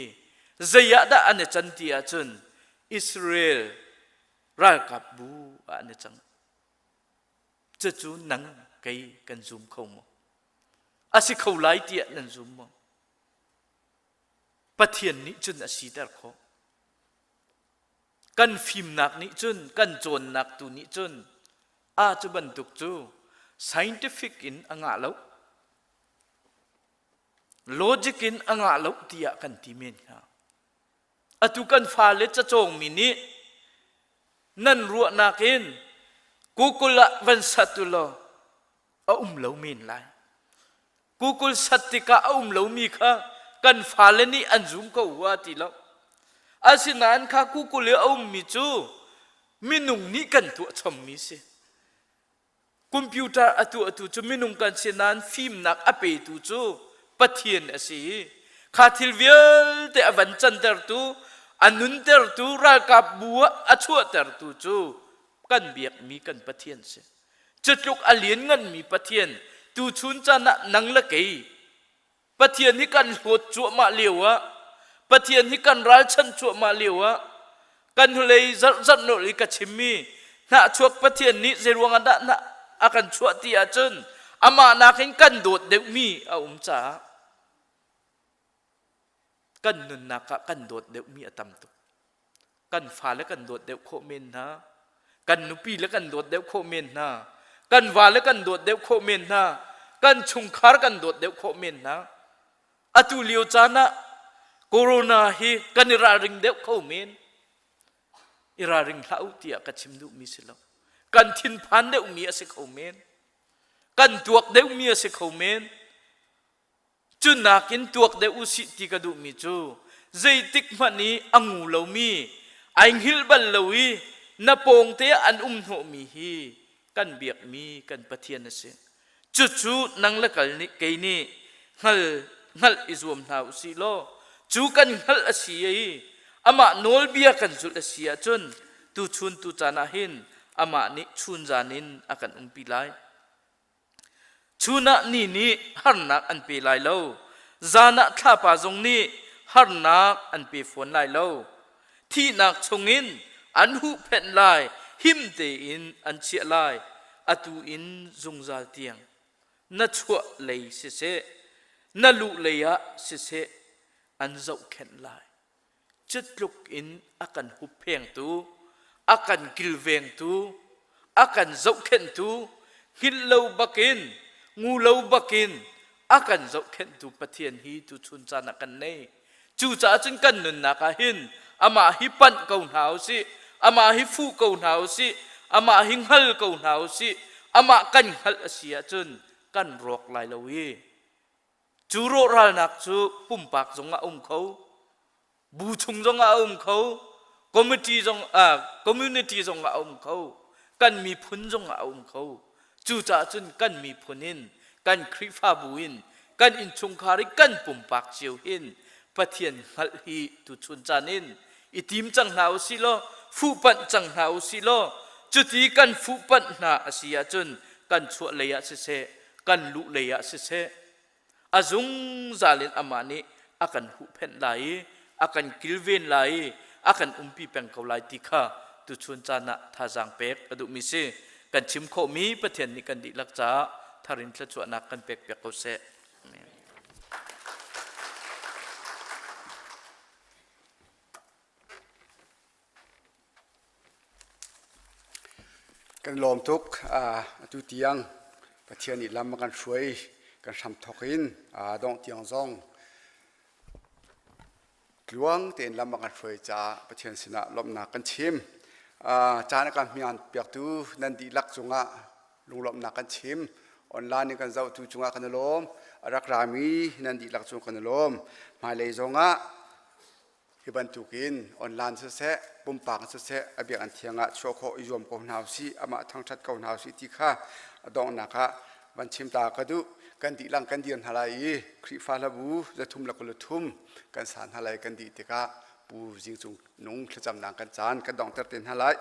zei ah dah an i can ti ahcun Israel ralkapbu ah an i cang. Cucu nang kei kan zum kho maw? A si kho lai tiah nan zum maw? Pathian nih cun a siter khawh. Kan fimnak nih cun, kan cawnnak tu nih cun, a cu bantuk cu scientific in a ngah lo. Logic in a ngah lo tiah kan ti men hnga. Atu kan fale cacawngmi nih nan ruahnak in Google ah van sat u law a um lo men lai. Google sat tikah a um lomi kha kan fale nih an zum ko hua ti lo. Asinain kha Google i a ummi cu minung nih kan tuah chommi si. Computer a tuahtu cu minung kan si nain fimnak a petu cu Pathian a si i kha thil vialte a van cantertu, a nuntertu, ralkap bu ah a chuahtertu cu kan biakmi kan Pathian si. Cutluk a liannganmi Pathian tuchun caan ah nang le kei Pathian hi kan hlawt cuahmah lio ah Pathian hi kan ralchanh cuahmah lio ah kan hnulei zarhzarh nolh i ka chimmi hnahchuak Pathian nih zeiruang ah dah hnah a kan chuah ti ahcun amah nakin kan dawt deuhmi a um caah kan nunnak ah kan dawt deuhmi a tam tuk. Kan fale kan dawt deuh khawh men hna. Kan nupi le kan dawt deuh khawh men hna. Kan vale kan dawt deuh khawh men hna. Kan chungkhar kan dawt deuh khawh men hna. Atu lio caan ah corona hi kan i ralring deuh kho men. I ralring hlah u tiah ka chim duhmi si lo. Kan thinphan deuhmi a si kho men. Kan tuak deuhmi a si kho men. Cu nakin tuak deuh u sih ti ka duhmi cu zeitik hmanh i a ngu lomi, ai hngilh bal lo i na pawngte ah an um hnawhmi hi kan biakmi kan Pathian a si. Cucu nang le kal nih kei nih hngal hngalh i zuam hna u sih law cu kan hngalh a si i amah nawlbia kan zulh a si ahcun tuchun tucaan ah hin amah nih chunzan in a kan umpi lai. Chun ah ni nih harnak an pe lai lo. Zan ah thlapa zong nih harnak an pe fawn lai lo. Thihnak chungin an huhphenh lai, him tein an chiah lai, atu in zungzal tiang. Na chuah lei siseh, na luh lei ah siseh, an zohkhenh lai. Cutluk in a kan hupphengtu, a kan kilvengtu, a kan zohkhenhtu, hngilh lo bakin, ngu lo bakin a kan zohkhenhtu Pathian hi tuchun caan ah kan nei. Cucaah cun kan nunnak ah hin amah hi panh ko hna u sih, amah hi fuh ko hna u sih, amah hi hngal ko hna u sih, amah kan hngalh a si ahcun kan rawk lai lo i Cu rawhralnak cu pumpak zong ah a um kho, bu chung zong ah a um kho, committee zong community zong ah a um kho, kan miphun zong ah a um kho. Cucaah cun kan miphun in, kan Khrihfabu in, kan innchungkhar i kan pumpak cio hin Pathian hngalh hi tuchun caan in i tim cang hna u sih law fuhpanh cang hna u sih law cuti kan fuhpanh hna a si ahcun kan chuah lei ah siseh kan luh lei ah siseh a zungzal in amah nih a kan huhphenh lai i a kan kilven lai i a kan umpi peng ko lai ti kha tuchun caan ah thazaang pek a duhmi si. Kan chim khawhmi Pathian nih kan dihlak caah tharin thluachuahnak kan pek piak ko seh. Amen. Kan lawm tuk. Atu tiang Pathian nih lam a kan hruai, kan hramthawk in dongh tiang zong tluang tein lam a kan hruai caah Pathian sinah lawmhnak kan chim. Caan a kan hmian piaktu nan dihlak cungah lunglawmhnak kan chim. Online in kan zohtu cungah kan i lawm. A rak rami nan dihlak cung kan i lawm. Hmailei zongah Hi bantukin online siseh, pumpak siseh, a biakinn thiang ah chuah khawh i zuam ko hna usih, amah thangṭhat ko hna usih ti kha a donghnak ah van chim ta ka duh. Kan dihlak kan dir hna lai i Khrihfa hlabu 323 kan sa hna lai kan dih tikah Pu Zing Cung Nung thlacamnak kan caan kan donghter te hna lai.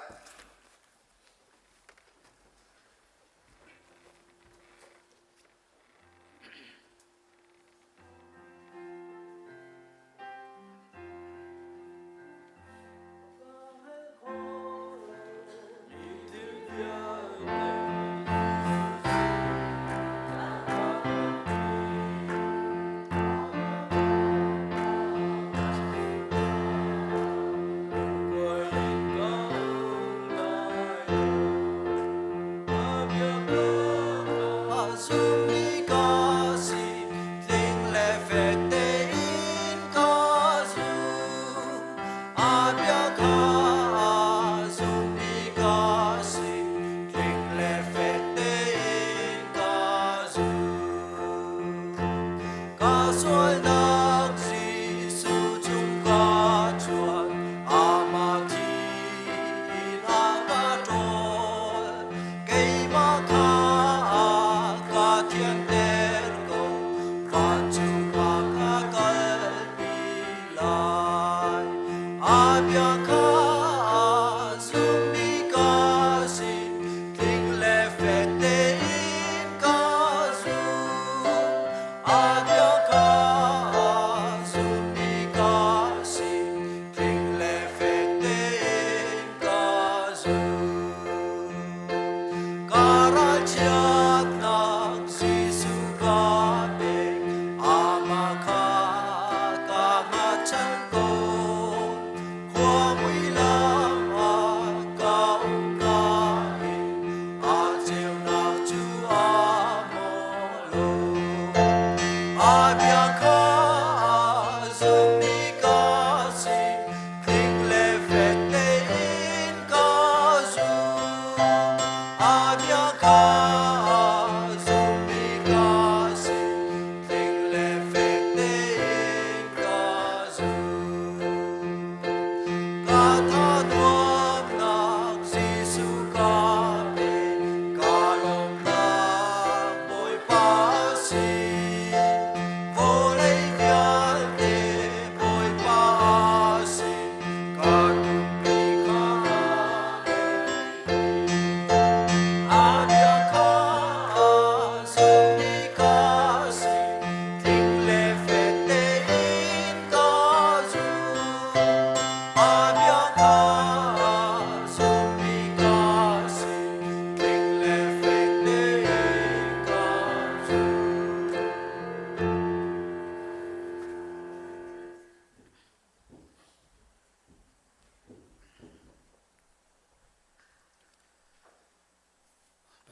Sualnak Jesuh cung ka chuan amah thi in a ka ṭawl. Keimah kha ka thianter ko, vancung ah ka kalpi lai. A bia kha zummi ka si, tling le fek tein ka zum. A bia kha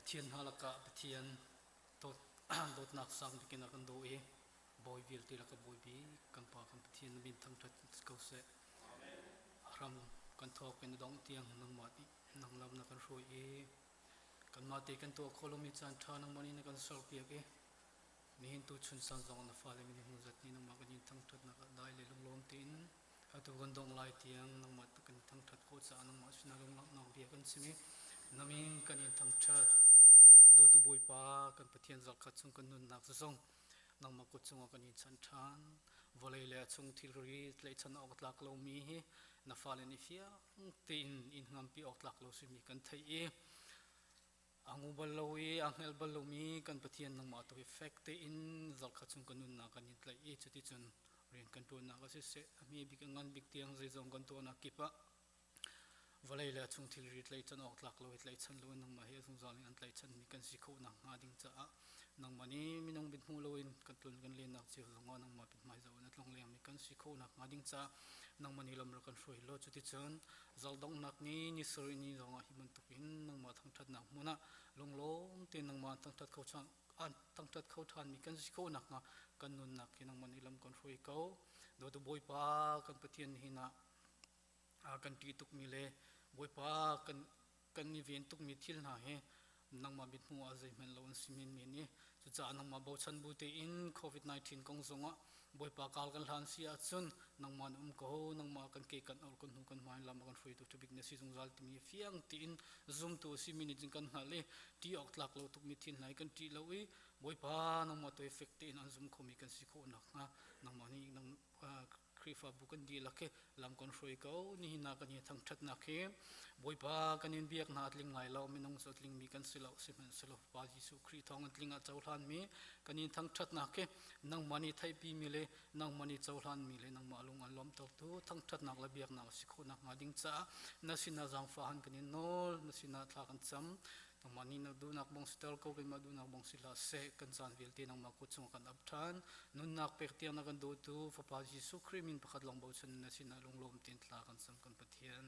Pathian hna lakah Pathian dawtnak sang bik in a kan daw i bawi vialte laka bawi bik kan Pa kan Pathian na min thangṭhat ko seh. Ram kan thawk in dong tiang nangmah nih nang lam na kan hruai i kanmah te kan tuah khawh lomi caan ṭha nangmah nih na kan serpiak i nihin tu chun san zong na fale min hnu zat ni nangmah kan in thangṭhatnak ah dai le lunglawm tein atu kan dongh lai tiang nangmah kan thangṭhat khawh caah nangmah sinah lunglawmhnak bia kan chim i na min kan in thangṭhat. Dawtu Bawipa kan Pathian zarhkhat chung kan nunnak zong nangmah kut cungah kan in chanh ṭhan. Vawlei le a chung thilri tlaihchan awk tlak lomi hi na fale nih fiang tein in ngampi awk tlak lo simi kan theih i A ngu bal lo i a hngal bal lomi kan Pathian nangmah tu hi fek tein zarhkhat chung kan nunnak kan in tlaih i cuticun rian kan ṭuannak ah siseh a hme bik a ngan bik tiang zeizong kan tuahnak kip ah vawlei le a chung thilri tlaihchan awk tlak lo i tlaihchan lo in nangmah hi a zungzal in an tlaihchanmi kan si khawh nakhnga ding caah nangmah nih minung mithmuh loin kan tlun kan lennak cio zongah nangmah mithmai zoh in a tlung lengmi kan si khawh nakhnga ding caah nangmah nih lam rak kan hruai law cuticun zaldonghnak ni ni sarih ni zongah hi bantukin nangmah thangṭhatnak hmun ah lunglawm tein nangmah thangṭhat kho ṭhan thangṭhat kho ṭhanmi kan si khawh nakhnga kan nunnak hi nangmah nih lam kan hruai ko. Dawtu Bawipa kan Pathian hin ah kan ṭih tukmi le Bawipa kan kan i ven tukmi thil hna hi nangmah mithmuh ah zeihmanh lo an si menmen i cucaah nangmah bochan bu tein COVID-19 kong zongah Bawipa kal kan hlan si ahcun nangmah na um ko nangmah kan ke kan or kan hnu kan hmai lam kan hruaitu ṭhabik na si zungzal timi fiang tiin zumtu a simi nih cun kan hngalh i ṭih awk tlak lo tukmi thil hna hi kan ṭih lo i Bawipa nangmah tu fek tein an zum khomi kan si khawh nakhnga nangmah nih nang Khrihfabu kan dihlak hi lam kan hruai ko. Nihin ah kan i thangṭhatnak hi Bawipa kan in biak hna a tling lai lo, minung cu a tlingmi kan si lo, sihmanhsehlaw Pa Jesuh Khrih thawng in tling ah cohlanmi kan in thangṭhatnak hi nangmah nih theihpimi le nangmah nih cohlanmi le nangmah lung an lawmhtertu thangṭhatnak le biaknak a si khawh nakhnga ding caah na sinah zaangfah kan in nawl, na sinah thla kan cam. Nangmah nih na duhnak bang siter ko, keimah duhnak bang si hlah seh. Kan caan vialte nangmah kut chungah kan ap ṭhan. Nunnak pek tiang na kan dawtu Fapa Jesuh Khrih min pakhat lawng bochan na sinah lunglawm tein thla kan cam kan Pathian.